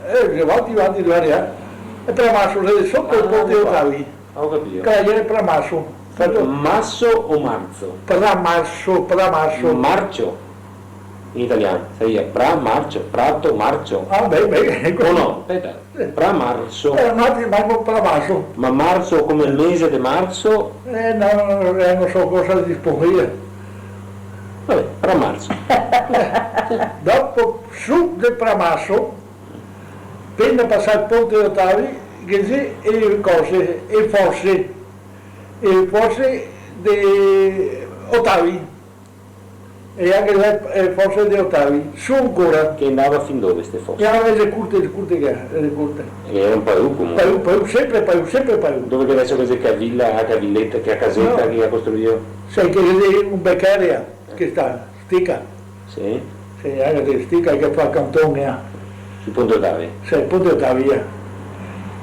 Eh, xe vanti, vanti, vanti, eh. E Pramaso xe de soto, ah, Ponte Otavi. Ho capito. Che iera Pramaso. Tanto Masso o Marzo? Pramaso, Pramaso. Marcio. In italiano saria Pramarcio, Prato Marcio. Ah, beh, beh, eco. O no? Speta. Pramarso. Eh, no, ti, ma Pramaso. Ma marzo come el mese de marzo? Eh, no, no, eh, no so cosa risponderghe. Vabè, Pramarso. Dopo, su de Pramaso, pena pasà el Ponte de Otavi, che xe e cose, e fose, e fose de Otavi. E anca le, eh, fose de Otavi, su ancora. Che ndava fin dove ste fose? E alora le curte, le curte che, le curte. E iera un paù comunque. Paù, paù, sempre paù, sempre paù. Dove che deso che xe che vila, che vileta, che caseta, no, che ga costruìo? Sì, che xe un Beccaria, che sta, Stica. Sì. Sì, anca de Stica che fa canton, eh. Sul Ponte Otavi? Sì, Ponte Otavi, eh.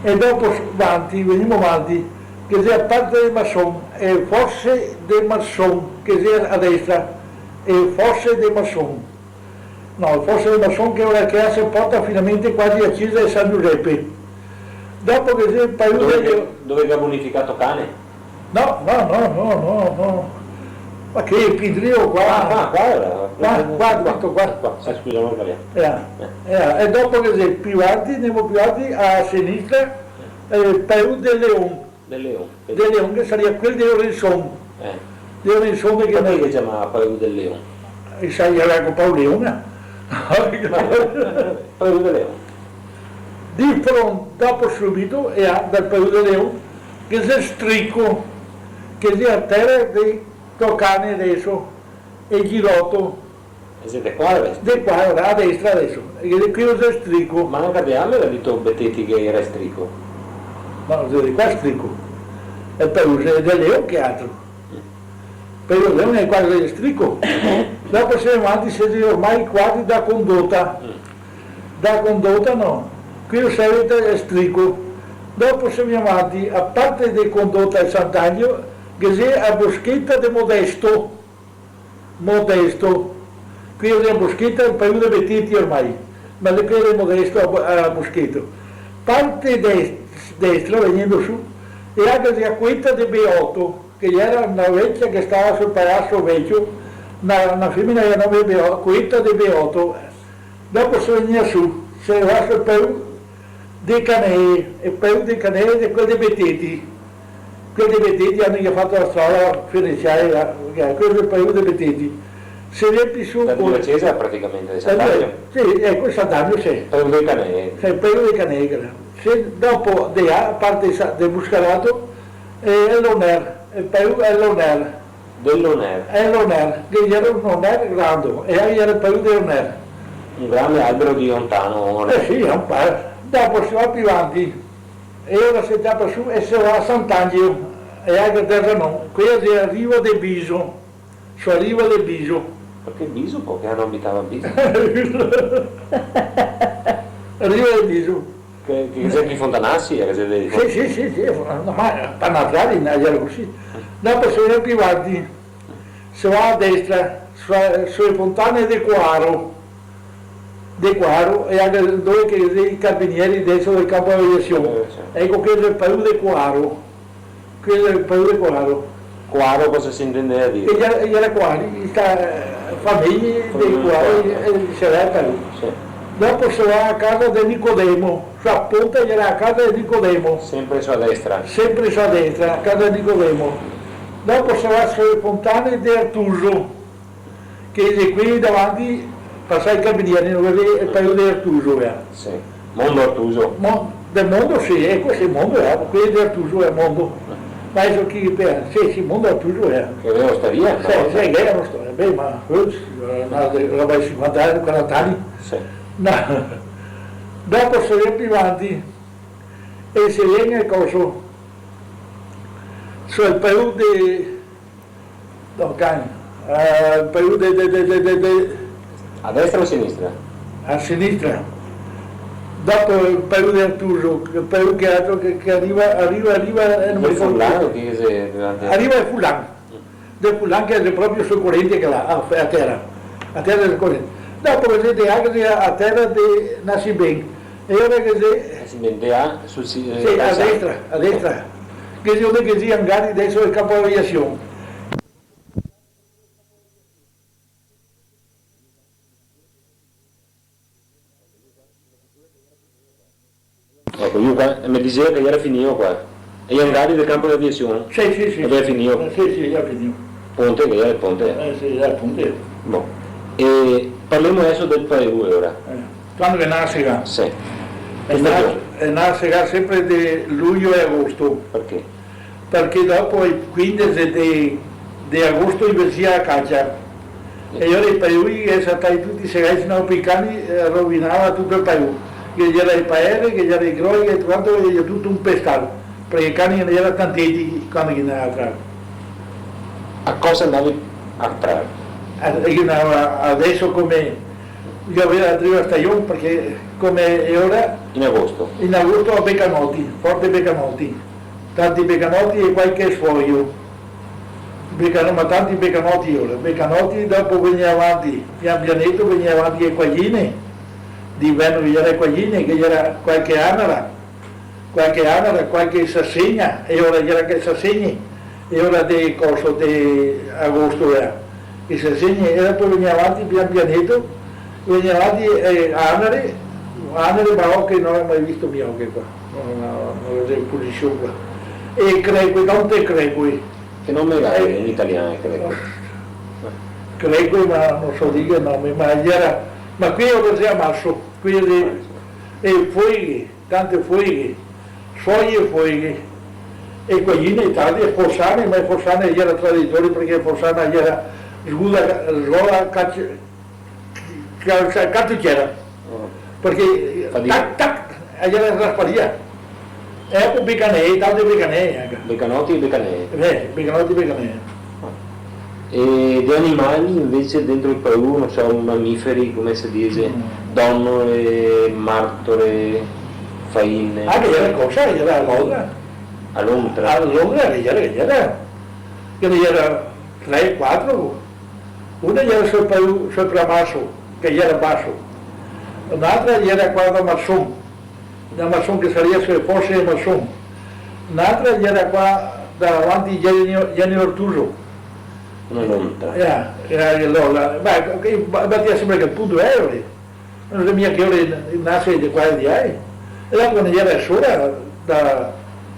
E dopo s-, vanti, vegnimo vanti, che xe a parte de Marson, e fose de Marson, che xe a destra, e fose de Marson. No, fose de Marson che ora che se porta finalmente quasi a cesa de San Giusepe. Dopo che xe el paese... Dove che, dove che ga bonificà Cane? No, no, no, no, no, no. Ma che Pidrio qua? Ah, qua, qua era. Qua, qua, qua, tuto qua. Qua, sì, scusa, no ho capito. Eh, eh, e dopo che xe pi vanti, ndemo pi vanti a sinistra, eh, Paù de Leon. De Leon. De Leon, che saria quel de Orenson. Eh. De Orenson che... Parché che se ciamava Paù de Leon? E sa, iera copà Leon, eh. Paù de Leon. Di fronte, dopo subito, e a, dal Paù de Leon, che xe Strico, che xe a tera de Tocane deso, e Giroto. E xe de qua, a destra? De qua, a destra deso. E de qui xe Strico. Ma anca de là me ga dito Beteti che iera Strico. No, de qua Strico. E po' xe de Leon che altro. Però Leon xe qua, xe Strico. Dopo se vanti, se xe ormai quasi da Condota. Mm. Da Condota no. Qui xe Strico. Dopo se vanti, a parte de Condota e Sant'Angelo, che xe a Boscheta de Modesto. Modesto. Quea xe a Boscheta, el paese de Beteti ormai, ma de quea de Modesto a, a Boscheto. Parte des-, destra, vegnendo su, e anca a Cueta de Beoto, che iera na vecia che stava sul Palaso Vecio, na, na femena che iera nome Beo-, Cueta de Beoto. Dopo se vegnea su, se va sul paese de Canee, e paese de Canee xe quel de Beteti. Quel de Beteti, anca che ga fato la strada, Feneciae, là, che quel xe el paese de Beteti. Se vien pi su... Da dove, col Cesare praticamente, de Sant'Angelo? Sì, eco, Sant'Angelo, sì. Paese de Canee. Sì, paese de Canee, quel là. Se dopo de là, parte sa-, de Buscarato, e el Loner, el paese el Loner. Del Loner. El Loner, che iera un Loner grando, e là iera el paese de Loner. Un grande albero de ontano, eh? Eh sì, un par. Dopo se va pi vanti, e ora se ciapa su e se va a Sant'Angelo, e anca a Terranon, quea xe a riva de Biso, su a riva de Biso. Parché Biso? Parché no abitava a Biso? Riva de Biso. Che, che xe i fontanasi, che xe de... Sì, sì, sì, sì, no, ma par na strada, no, iera cusì. Dopo se va pi vanti, se va a destra, su, su le fontane de Coaro, de Coaro, e anca dove che xe i carabinieri deso del campo de aviasion. Eh, sì. Eco, quel xe el paese de Coaro. Quel xe el paese de Coaro. Coaro cosa se intendeva dire? E iera, iera qua, i sta, eh, fameje de Coaro, eh, se va a Coaro. Sì. Dopo se va a casa de Nicodemo, su a ponta iera a casa de Nicodemo. Sempre su a destra. Sempre su a destra, a casa de Nicodemo. Dopo se va su le fontane de Artuso. Che xe quei davanti, pasà i carabinieri, no vedi, el paese de Artuso, eh. Sì. Mondo Artuso. Mo-, de Mondo, sì, eco, sì, Mondo, eh, quei de Artuso, eh, Mondo. Ma deso chi, sì, sì, Mondo Artuso, eh. Che gaveva ostaria, no? Sì, sì, che gera ostaria, beh, ma, eh, na roba de sinquanta ani, quaranta ani. Sì. No. Dopo se vien pi vanti, e se vien el coso, su el paese de No, can. Eh, el paese de, de, de, de, de, de... A destra o a sinistra? A sinistra. Dopo el paese de Artuso, el paese che altro che, che riva, riva, riva, eh, no me ricordo. Furlan, che xe davanti? Riva el Furlan. Del Furlan che xe proprio sul corente che là, a, a tera. A tera del corente. Dopo che xe de Agri a, a tera de Nascimento. E ora che xe... Nascimento, de là, sul si-, eh, sì, a destra, a destra. Che xe dove che xe angari deso el campo de aviasion. Eco, lu qua, e me diseva che gera finìo qua. E i angari del campo de aviasion? Sì, sì, sì. Che gera finìo? Eh, sì, sì, gera finìo. Ponte, che gera el ponte? Eh, sì, gera el ponte. Bon. E parlemo deso del paese ora. Eh, quando che nase, là? Sì. E nase, e nase, là, senpre de lujo e agosto. Parché? Parché dopo i quindese de, de agosto i vesea a cacia. E alora i paiui i xe stai tuti segà, se no i cani, eh, rovinava tuto el paiù. Che gera i paere, che gera i groi, che tuto quanto, che gera tuto un pestal. Parché i cani ghe ne gera tanteti quando che i ndava a trar. A cosa ndavi a trar? Eh, che ndava deso come, i gaveva la prima stajon, parché come xe ora? In agosto. In agosto a becanoti, forte becanoti. Tanti becanoti e qualche sfoio. Becano-, ma tanti becanoti, ora. Becanoti, dopo vegnea avanti, pian pianeto, vegnea avanti e quaine. D'inverno ghe gera e quaine, che gera qualche anara, qualche anara, qualche sasegna, e ora gera che sasegni, e ora de coso, de agosto, eh. E sasegni, e dopo vegnea avanti, pian pianeto, vegnea avanti, eh, anare, anare, ma oche no go mai visto mi oche qua. No, no, no, no, no, posision qua. E creque, tante creque. Che nome ga in italian, creque? Creque, ma no so dir che nome, ma gera, ma qui lo gera maso, qui xe, e foighe, tante foighe, foglie e foighe, e quaine tante, e fosane, ma e fosane gera traditori, parché fosana gera sguda, sgoda, cac-, Ca-, ca-, canto che gera. Mm. Parché, tac, tac, e gera rasparia. E po becanei, tante becanei anca. Becanoti e becanei. Eh, becanoti e becanei. E de animali invese dentro el paese, no so, mamiferi, come se dixe, mm, donole, martore, faine. Ah, che gera cosa? Che gera a lontra. A lontra? A lontra, che gera, che gera. Che gera tre, quatro. Una gera sul pa-, sul Pramaso, che gera baso. N'altra gera qua da Marson, da Marson che saria su le fose de Marson. N'altra gera qua davanti Genio, Genio Ortuso. Una lontra. Eh, eh, alora, beh, che, ba-, batia sempre che punto, eh, No xe mia che ora nase de qua e de là, eh. E dopo ne gera sora da...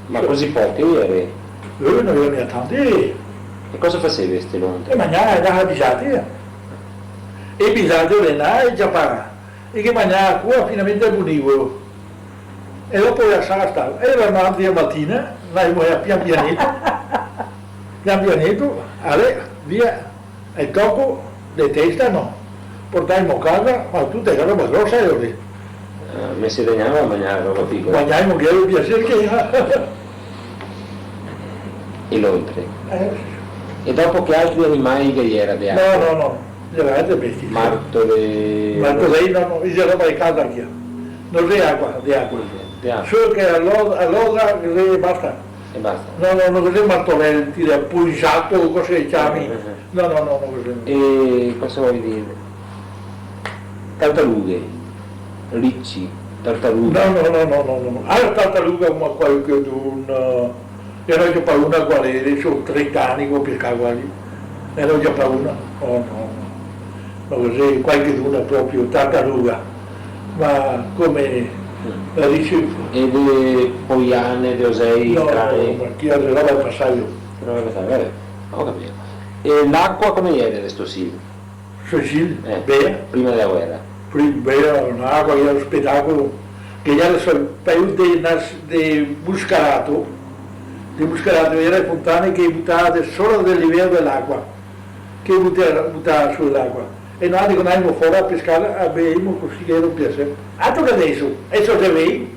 Ma cusì poche gera? Eh, no gera mia tante. E cosa faseva ste lontre? E magnava, e dava bisate. E bisate, e ciapava. E che magnava qua finalmente al bunivolo. E dopo lasava star. E gera un'altra matina, ndavimo pian pianeto, pian pianeto, alè, via. E toco de testa no. Portavimo a casa, ma tuta che roba grosa, eh, lì. Eh, me se dagnava a magnar roba picola. Magnavimo che gera un piaser che... E lontre. Eh. E dopo che altri animai che gera de... No, no, no. Gera altre bestie. Martole. Martole, no, no, gera roba de casa anca. No xe acua, de acua. De acua. Solo che a lo-, a lodra, che xe, basta. E basta. No, no, no, cusì martolenti, de pulisato, cose che ciami. Eh, eh, eh. No, no, no, no, cusì no. E cosa voio dir? Tartarughe, rici, tartarughe. No, no, no. Ah, tartaruga, ma qualcheduna, ghe n'ò ciapà una, varda, deso trenta ani che go pescà quasi. Ghe n'ò ciapà una. Oh, no, no. Ma cusì, qualcheduna proprio, tartaruga. Ma come, mm, la dice... E de poiane, de osei, no, cane? No, ma chi la roba del pasajo. Roba del pasajo, va ben, go capìo. E l'acua come gera de sto Sil? Sto Sil? Eh, bea. Prima dela guera. Prima bea, l'acua, gera un spetacolo. Che gera sul paese de nas-, de Muscarato. De Muscarato, gera le fontane che butava de sora del livero de l'acua. Che butava, butava su l'acua. E noialtri co ndavimo fora a pescar, a bevimo cusì che gera un piaser. Altro che deso, deso se vede.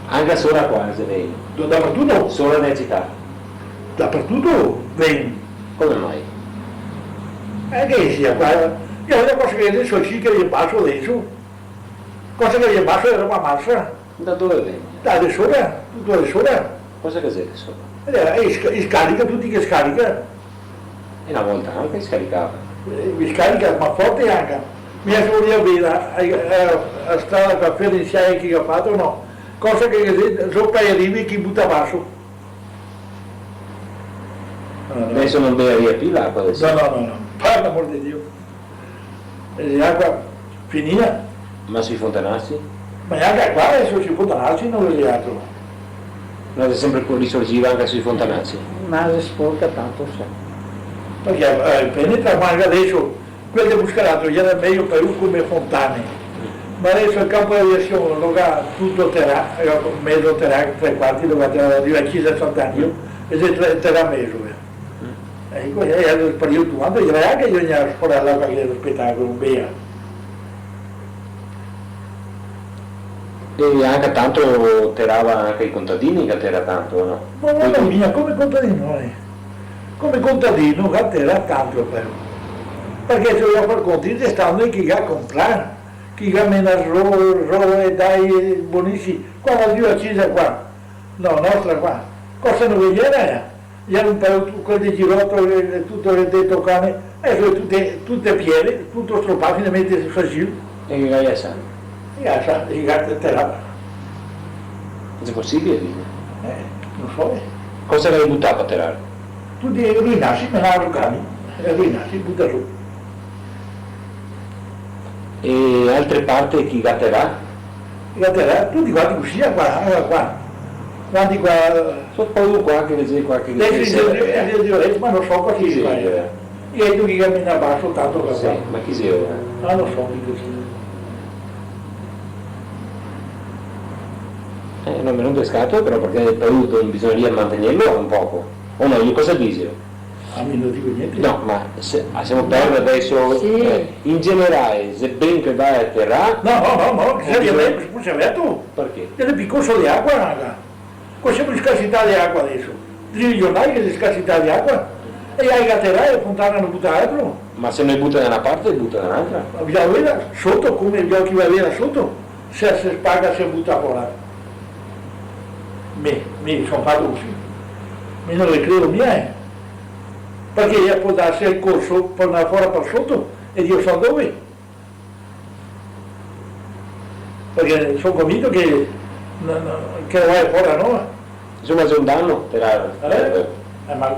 Anca sora qua se vede. Do-, dapartuto? Sora nela cità. Dapartuto vede. Come mai? Eh, che sia qua. Ghe xe na cosa che deso sì che xe baso deso. Cosa che vien baso, iera roba mansa. Da dove vien? Da de sora, tuto de sora. Cosa che xe de sora? Eh, i sca-, i scarica, tuti che scarica. E na volta anca i scaricava. Eh, i scarica, ma forte anca. Mi so volìa veder a, a, a strada qua, ferensiae che ga fato, no? Cosa che, che xe, so pa i rivi che i buta baso. No, no. Deso no bevaria pì l'acua deso? No, no, no, no. Par l'amor de Dio. E l'acua finìa. Ma sui fontanasi? Ma anca qua deso sui fontanasi no ghe xe altro. No, xe sempre co-, risorgiva anca sui fontanasi. Ma se sporca tanto, sa. Parché, eh, penetra, ma anca deso, quel de Buscalato, iera mejo par lu come fontane. Ma deso el canpo de aviasion lo ga tuto terà, eh, mezo terà, tre quarti lo ga terà, riva a cesa Sant'Angelo, e xe tre-, terà mezo, eh. Mm. Eco, e, e alora par lu, quando iera che vegnea fora là qualche spetacolo, bea. E anca tanto terava anca i contadini, che tera tanto, o no? Ma varda, mia, come contadino, eh. Come contadino, che tera tanto, però. Parché se dovea far conti, xe stà noi che ga comprà, che ga menà ro-, robe, dai, bonisimi. Qua la riva a cesa qua, no, nostra qua. Cosa no ghe iera, eh? Iera un paio, quel de Girotto, eh, tuto de, de Tocane, e so tute, tute piere, tuto stropà, finalmente se faxeva. E che ga lasà? E ga lasà, e ga terà. Xe posibile, dise? Eh, no so, eh. Cosa che i butava par terar? Tuti ruinasi, menava cani, e ruinasi, buta su. E altre parte chi ga terà? Ga terà, tuti quanti cusì, qua, anca qua. Quanti qua. So paura qua che vede qua che... Deso che i xe, eh, i xe, eh, ma no so cosa che i fa. Sì, eh. E tu che camina baso tanto che... Sì, qua. Ma chi xe ora? Ah, no so chi che sia. Eh, no, me rompe le scatole però, parché el paese bisognaria mantenerlo un poco. O no, mi cosa digo? Ah, mi no digo gnente. No, ma se, lasemo perdere deso, sì, eh, in generale, se ben che va a terà... No, no, no, no, che bisogna... Scusa, vedi tu? Parché? Che xe pì corso de acua, raga. Qua semo in scarsità de acua deso. Drio i giornai che xe scarsità de acua. E i ga terà e fontana no buta altro. Ma se no i buta da na parte, i buta da n'altra. Ma bisogna veder soto, come, bisogna che i vada soto, se se spaga, se buta fora. Mi, mi son fato cusì. Mi no ghe credo mia, eh. Parché i pol darse el corso par ndar fora par soto, e Dio sa dove. Parché son convinto che, no, no, che la vaga fora, no? Insoma, xe un dano, però, eh? Eh, ma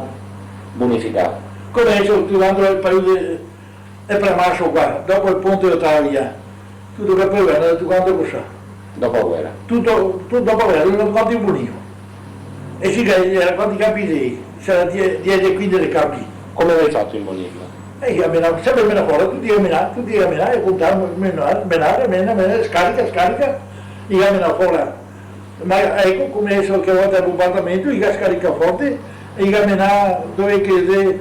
bonificà. Come digo, tu, quando el paese xe, xe premaso qua, dopo el ponte de Otavi, eh. Tuto quel paese, eh, tuto quanto cosa? Dopo la guera. Tuto, tuto dopo la guera, tuto quanto in Bonino. E sì che, eh, quanti canpi xe? Sarà die-, diese, quindese canpi. Come gavì fato in Bonino? E i ga menà, sempre menà fora, tuti i ga menà, tuti i ga menà, e contar, menà, menà, menà, menà, scarica, scarica, i ga menà fora. Ma eco, come deso che volta el bombardamento, i ga scaricà forte, e i ga menà dove che xe,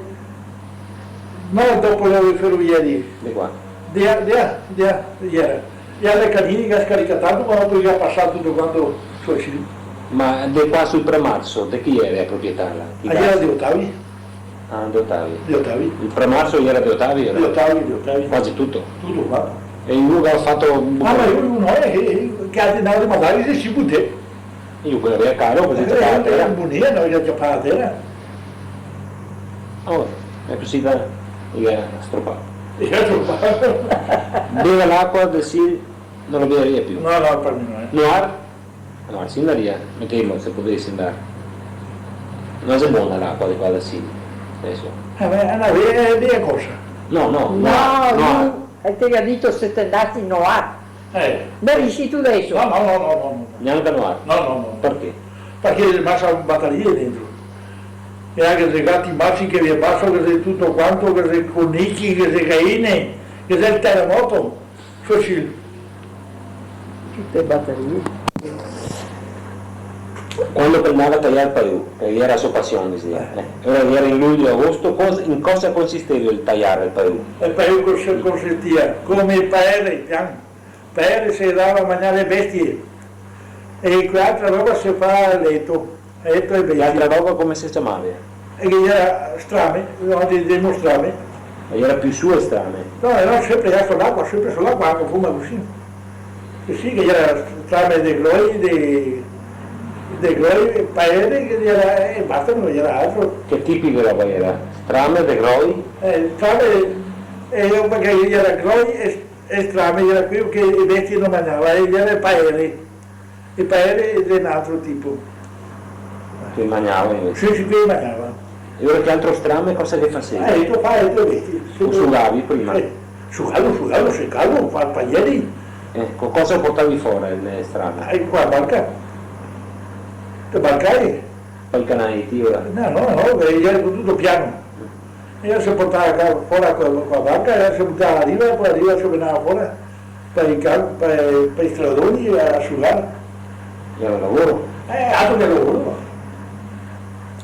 no, dopo le ferovie lì. De qua? De là, de là, de là, iera. E a le Canini i ga scaricà tanto, ma dopo i ga pasà tuto quanto su el Sili. Ma de qua sul Premarso, de chi iera la proprietà là? Chi... Ah, iera de Otavi. Ah, de Otavi. De Otavi. El Premarso iera de Otavi, iera? De Otavi, de Otavi. Quasi tuto? Tuto quanto. E lu che ga fato... Ah, ma lu no, eh, eh, che altri ndava de magari se si butè. Lu che gaveva caro, cusì... Eh, tocava a tera. Eh, bonea, no, i ga ciapà a tera. Oh, e cusì da, i ga stropà. I ga stropà. Bere l'acua del Sil no lo bevaria pì. No, no, par mi no, eh. Noar? No, sì, ndaria, metemo, se podese ndar. No xe bona l'acua de qua del Sil, deso. Eh, beh, xe na ve-, xe via cosa. No, no, no, no, no. E te ga dito se te ndasi noar. Eh. Bevisitu deso? No, no, no, no, no, no. Gnanca noar? No, no, no. Parché? Parché xe masa batarie dentro. E anca xe gati masi che vien baso, che xe tuto quanto, che xe conichi, che xe gaine, che xe el teramoto. Fosile. Tute batarie. Quando che el ndava a taiar el paù, che iera la so pasion, diseva, eh, alora iera in luglio, agosto, cos-, in cosa consisteva el taiar el paù? El paù cons-, consistia come el paere, pian, paere se dava a magnar le bestie, e que'altra roba se fa leto. E po' e bestie. E l'altra roba come se ciamava? E che iera strame, no, de, de strame. E iera pì su el strame? No, iera sempre là su l'acua, sempre su l'acua, anca fuma cusì. Sì, che gera strame de groi, de, de groi, paere, che gera, e basta, no gera altro. Che tipi de roba gera? Strame de groi? Eh, strame, eh, parché gera groi e, e strame, gera queo che e bestie no magnava, e gera paere. E paere de un altro tipo. Che magnava invese? Sì, sì, che magnava. E ora che altro strame, cosa che fasevi? Eh, to fa, to vesti. Lo sugavi prima? Sì. Sugarlo, sugarlo, secarlo, far pagneri. Eh, co cosa lo portavi fora el strame? Eh, co la barca. Te barcai? Pei canai, ti, ora? No, no, no, che gera tuto piano. E se portava ca-, fora co, co la barca, e se butava riva, e po riva se menava fora. Par i ca-, par, par i stradoni a sugar. Gera lavoro? Eh, altro che lavoro.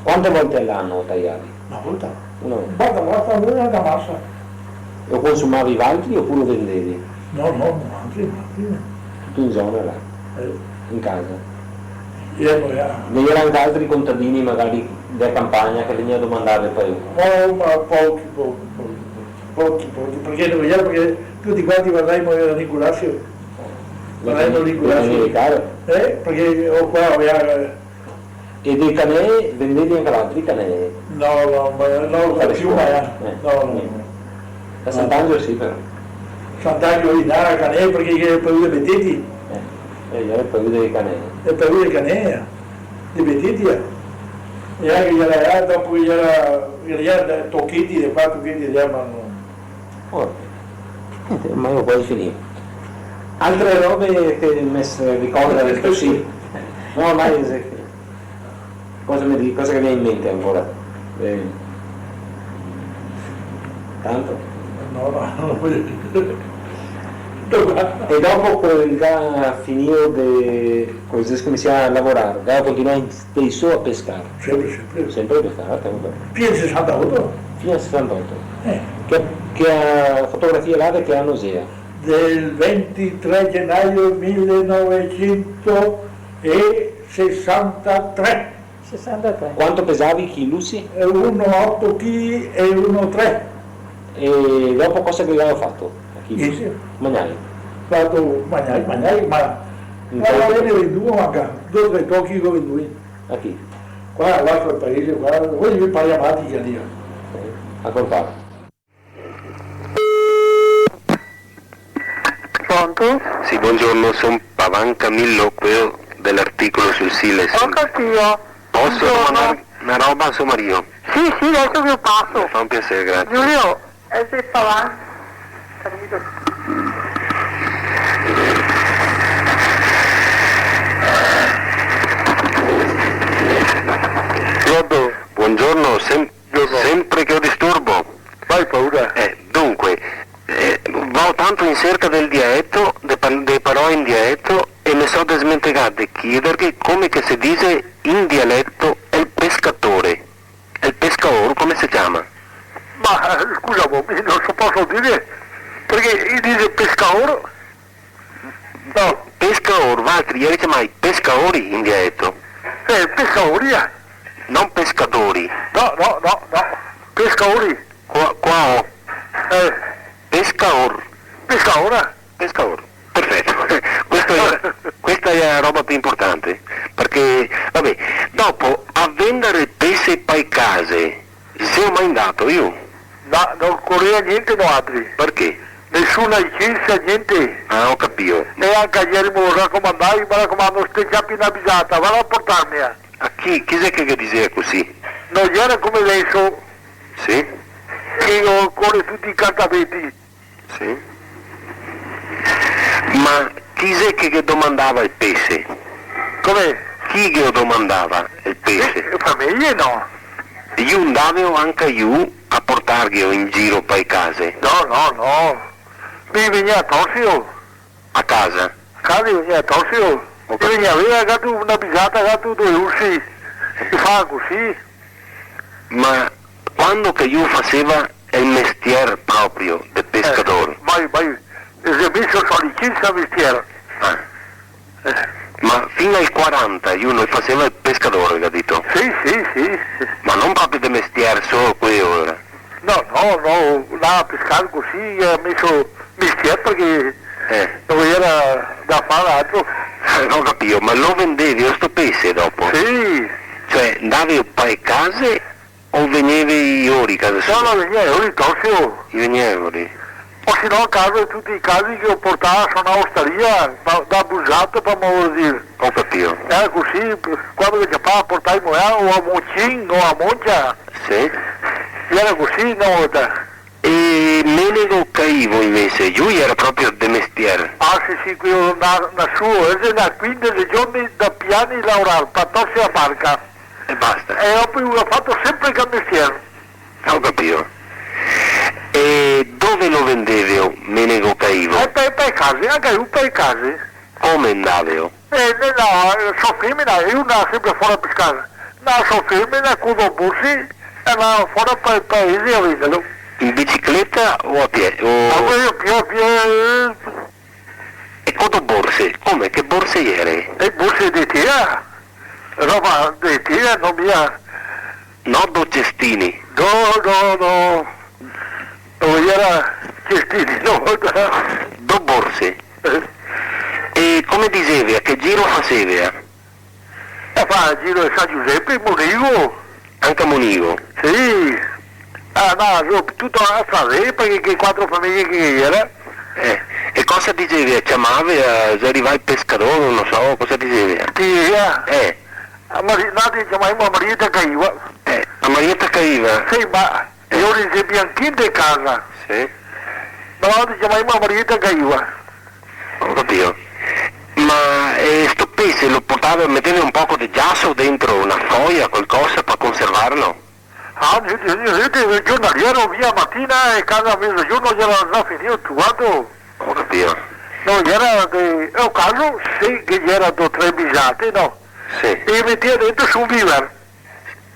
Quante volte all'anno tagliavi? Na volta. Una volta. Basta, basta, una volta masa. E lo consumavi valtri opure lo vendevi? No, no, altri, altri. Tuto in zona là? Eh. In casa? Ghe gera anca altri contadini, magari de campagna, che vegneva a domandare par lu? Oh, ma pochi, pochi, pochi, pochi, pochi, parché no gera, parché tuti quanti vardavimo Nicolasio. Vardavimo Nicolasio. Vardavimo Nicolasio. Eh, parché o qua, eh. E dei canei, vendevi anca valtri canei? No, no, ma no, no, più, ma, eh, no, no, no. A Sant'Angelo sì, però. Sant'Angelo lì, no, canei, parché ghe gera paura de beteti. Eh, eh, ghe gera paura dei canei. E paura dei canei, eh. De beteti, eh. E anca ghe gera, eh, dopo ghe gera, ghe gera tocheti, de qua, tocheti de là, ma no. Oh, niente, ma io quasi finì. Altre robe che me se ricorda così? No, ormai se-, cosa me di-, cosa che vien in mente ancora? Eh, tanto? No, no, no voglio dire. E dopo che ga finìo de, come se dice, come se dice, lavorare, ga continuà steso a pescar? Sempre, sempre. Sempre a pescar, tanto. Fin al sesantaoto. Fin al sesantaoto. Eh. Che, che fotografia là, de che ano xea? Del ventitré genaio mile novesento e sesantatré. Sesantatré. Quanto pesavi, chilusi? Eh, uno oto chili e uno tre. E dopo cosa che gaveva fato? A chilusi? Niente. Magnai? Fato magnai, magnai, ma... In no, quanto? Gaveva vendùo anca, do tre tochi che go vendùo. A chi? Qua, l'altro paese, qua, voi vi pare a mati che lì. Sì. A contar. Pronto? Sì, buongiorno, son Pavan Camillo, queo de l'articolo sul Siles. Ho capito. Posso domandar na roba a so marìo? Sì, sì, adesso ve lo passo. Me fa un piaser, grazie. Giulio, eh, sì, Pavan Camillo. Pronto? Buongiorno, sem-, Buongiorno. Sempre che lo disturbo. Vai, paura. Eh, dunque, eh, vao tanto in serca del diaeto, de pa-, de parole in diaeto, e me so desmentegà de chiederghe come che se dixe in dialeto el pescatore. El pescaor, come se ciama? Ma, eh, scusa, mo, mi no so, poso dire, parché i dixe pescaor. No. Pescaor, valtri geri ciamai pescaori in dialeto? Eh, pescaori, eh. No pescadori. No, no, no, no. Pescaori. Qua, qua ho. Eh. Pescaor. Pescaor, eh. Pescaor. Perfeto. Questa xe, questa xe la roba più importante. Parché, vabè, dopo, a vendare pese pai case, Seo mai ndato, lu? Ma no ocorea gnente noaltri. Parché? Nesuna licensa, gnente. Ah, go capìo. E anca ghe gavemo racomandà, me racomando, se te ciapi na bisata, va a portarmela. A chi? Chi xe che, che dixea cusì? No gera come deso. Sì? Che ocore tuti i cartabeti. Sì. Ma chi xe che ghe domandava el pese? Come? Chi ghe lo domandava el pese? Eh, fameje, no? Lu ndavelo anca lu a portarghelo in giro pa le case? No, no, no. Mi vegnea a torselo. A casa? A casa vegnea a torselo. Ho capito. Vegnea, vea, gato na bisata, gato do ursi. Se fa cusì. Ma quando che lu faseva el mestier proprio de pescador? Eh, mai, mai. E se mi so, so licensa mestier. Ah. Eh. Ma fin al quaranta lu no faseva el pescador, ga dito? Sì, sì, sì, sì. Ma no proprio de mestier, solo queo ora? No, no, no, ndava a pescar cusì, ga meso mestier parché Eh. No ghe gera da far altro. Eh, go capìo, ma lo vendeveo sto pese dopo? Sì. Cioè, ndaveo pa' e case o vegnevei lori a casa sua? No, no, vegnea lori, Tosio. I vegnea lori. O se no, a casa de tuti i casi che lo portava su na ostaria, da, da busato, par amor de Dio. Go capìo. Gera cusì, quando che ciapava, portava, o a Moncin, o a Moncia. Sì. Gera cusì, na volta. E Menego Caivo invese, lu gera proprio de mestier? Ah, sì, sì, queo na-, nasuo, el xe na quindese giorni da Piani laorar, pa' torse a barca. E basta. E dopo lu ga fato senpre che mestier. Go capìo. E dove lo vendeveo, Menego Caivo? Eh, pa', pa' e case, anca lu pa' e case. Come ndaveo? Eh, no, no, so femena, lu ndava senpre fora a pescar. Ndava so femena co do borse, e ndava fora pa' el paese a venderlo. In bicicleta o a pie? O... Ah, queo a pie, a pie, eh. E co do borse? Come? Che borse gere? E borse de tela. Roba de tela, no mia. No do cestini? No, no, no. No gera cestini, no. Do borse. Eh. E come disevea, che giro fasevea? E fa el giro de San Giusepe, Monigo. Anca Monigo? Sì. Ah, no, so, tuto a Strade, parché che quatro fameje che gera. Eh, e cosa disevea? Ciamavea, eh, xe rivà el pescador, no so, cosa disevea? Sì, eh. Eh. A Mari-, no, disevimo a Marieta Caiva. Eh, a Marieta Caiva. Sì, ma Eh. Lori xe Bianchin de casa. Sì. Ma noaltri ciamavimo a Marieta Caiva. Go capìo. Ma, eh, sto pese lo portava, meteva un poco de giaso dentro, na foia, qualcosa par conservarlo? Ah, niente, niente, niente, el giornaliero via matina e casa a mezogiorno gera za finìo tuto quanto. Go capìo. No, gera de, eh, o caso, sì, che gera do tre bisate, no? Sì. E metea dentro su un biver.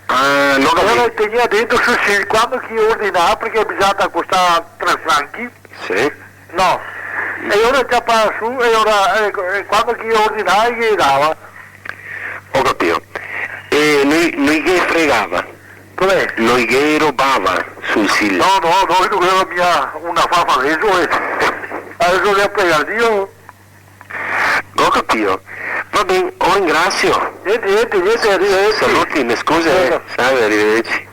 Ah, no go capìo. Alora tegnea dentro, su, su, quando che ordinava, parché bisata costava tre franchi. Sì. No. E alora ciapava su, e alora, eco, e quando che ordinava, ghe dava. Go capìo. E no i, no i ghe fregava? Come? No i ghe robava sul Sil? No, no, no, no gera mia un afar deso, eh. Deso ghe prega Dio. Go capìo. Va ben, o ringrasio. Niente, niente, niente, arrivederci. Saluti, me scuse, eh. Prego. Salve, arrivederci.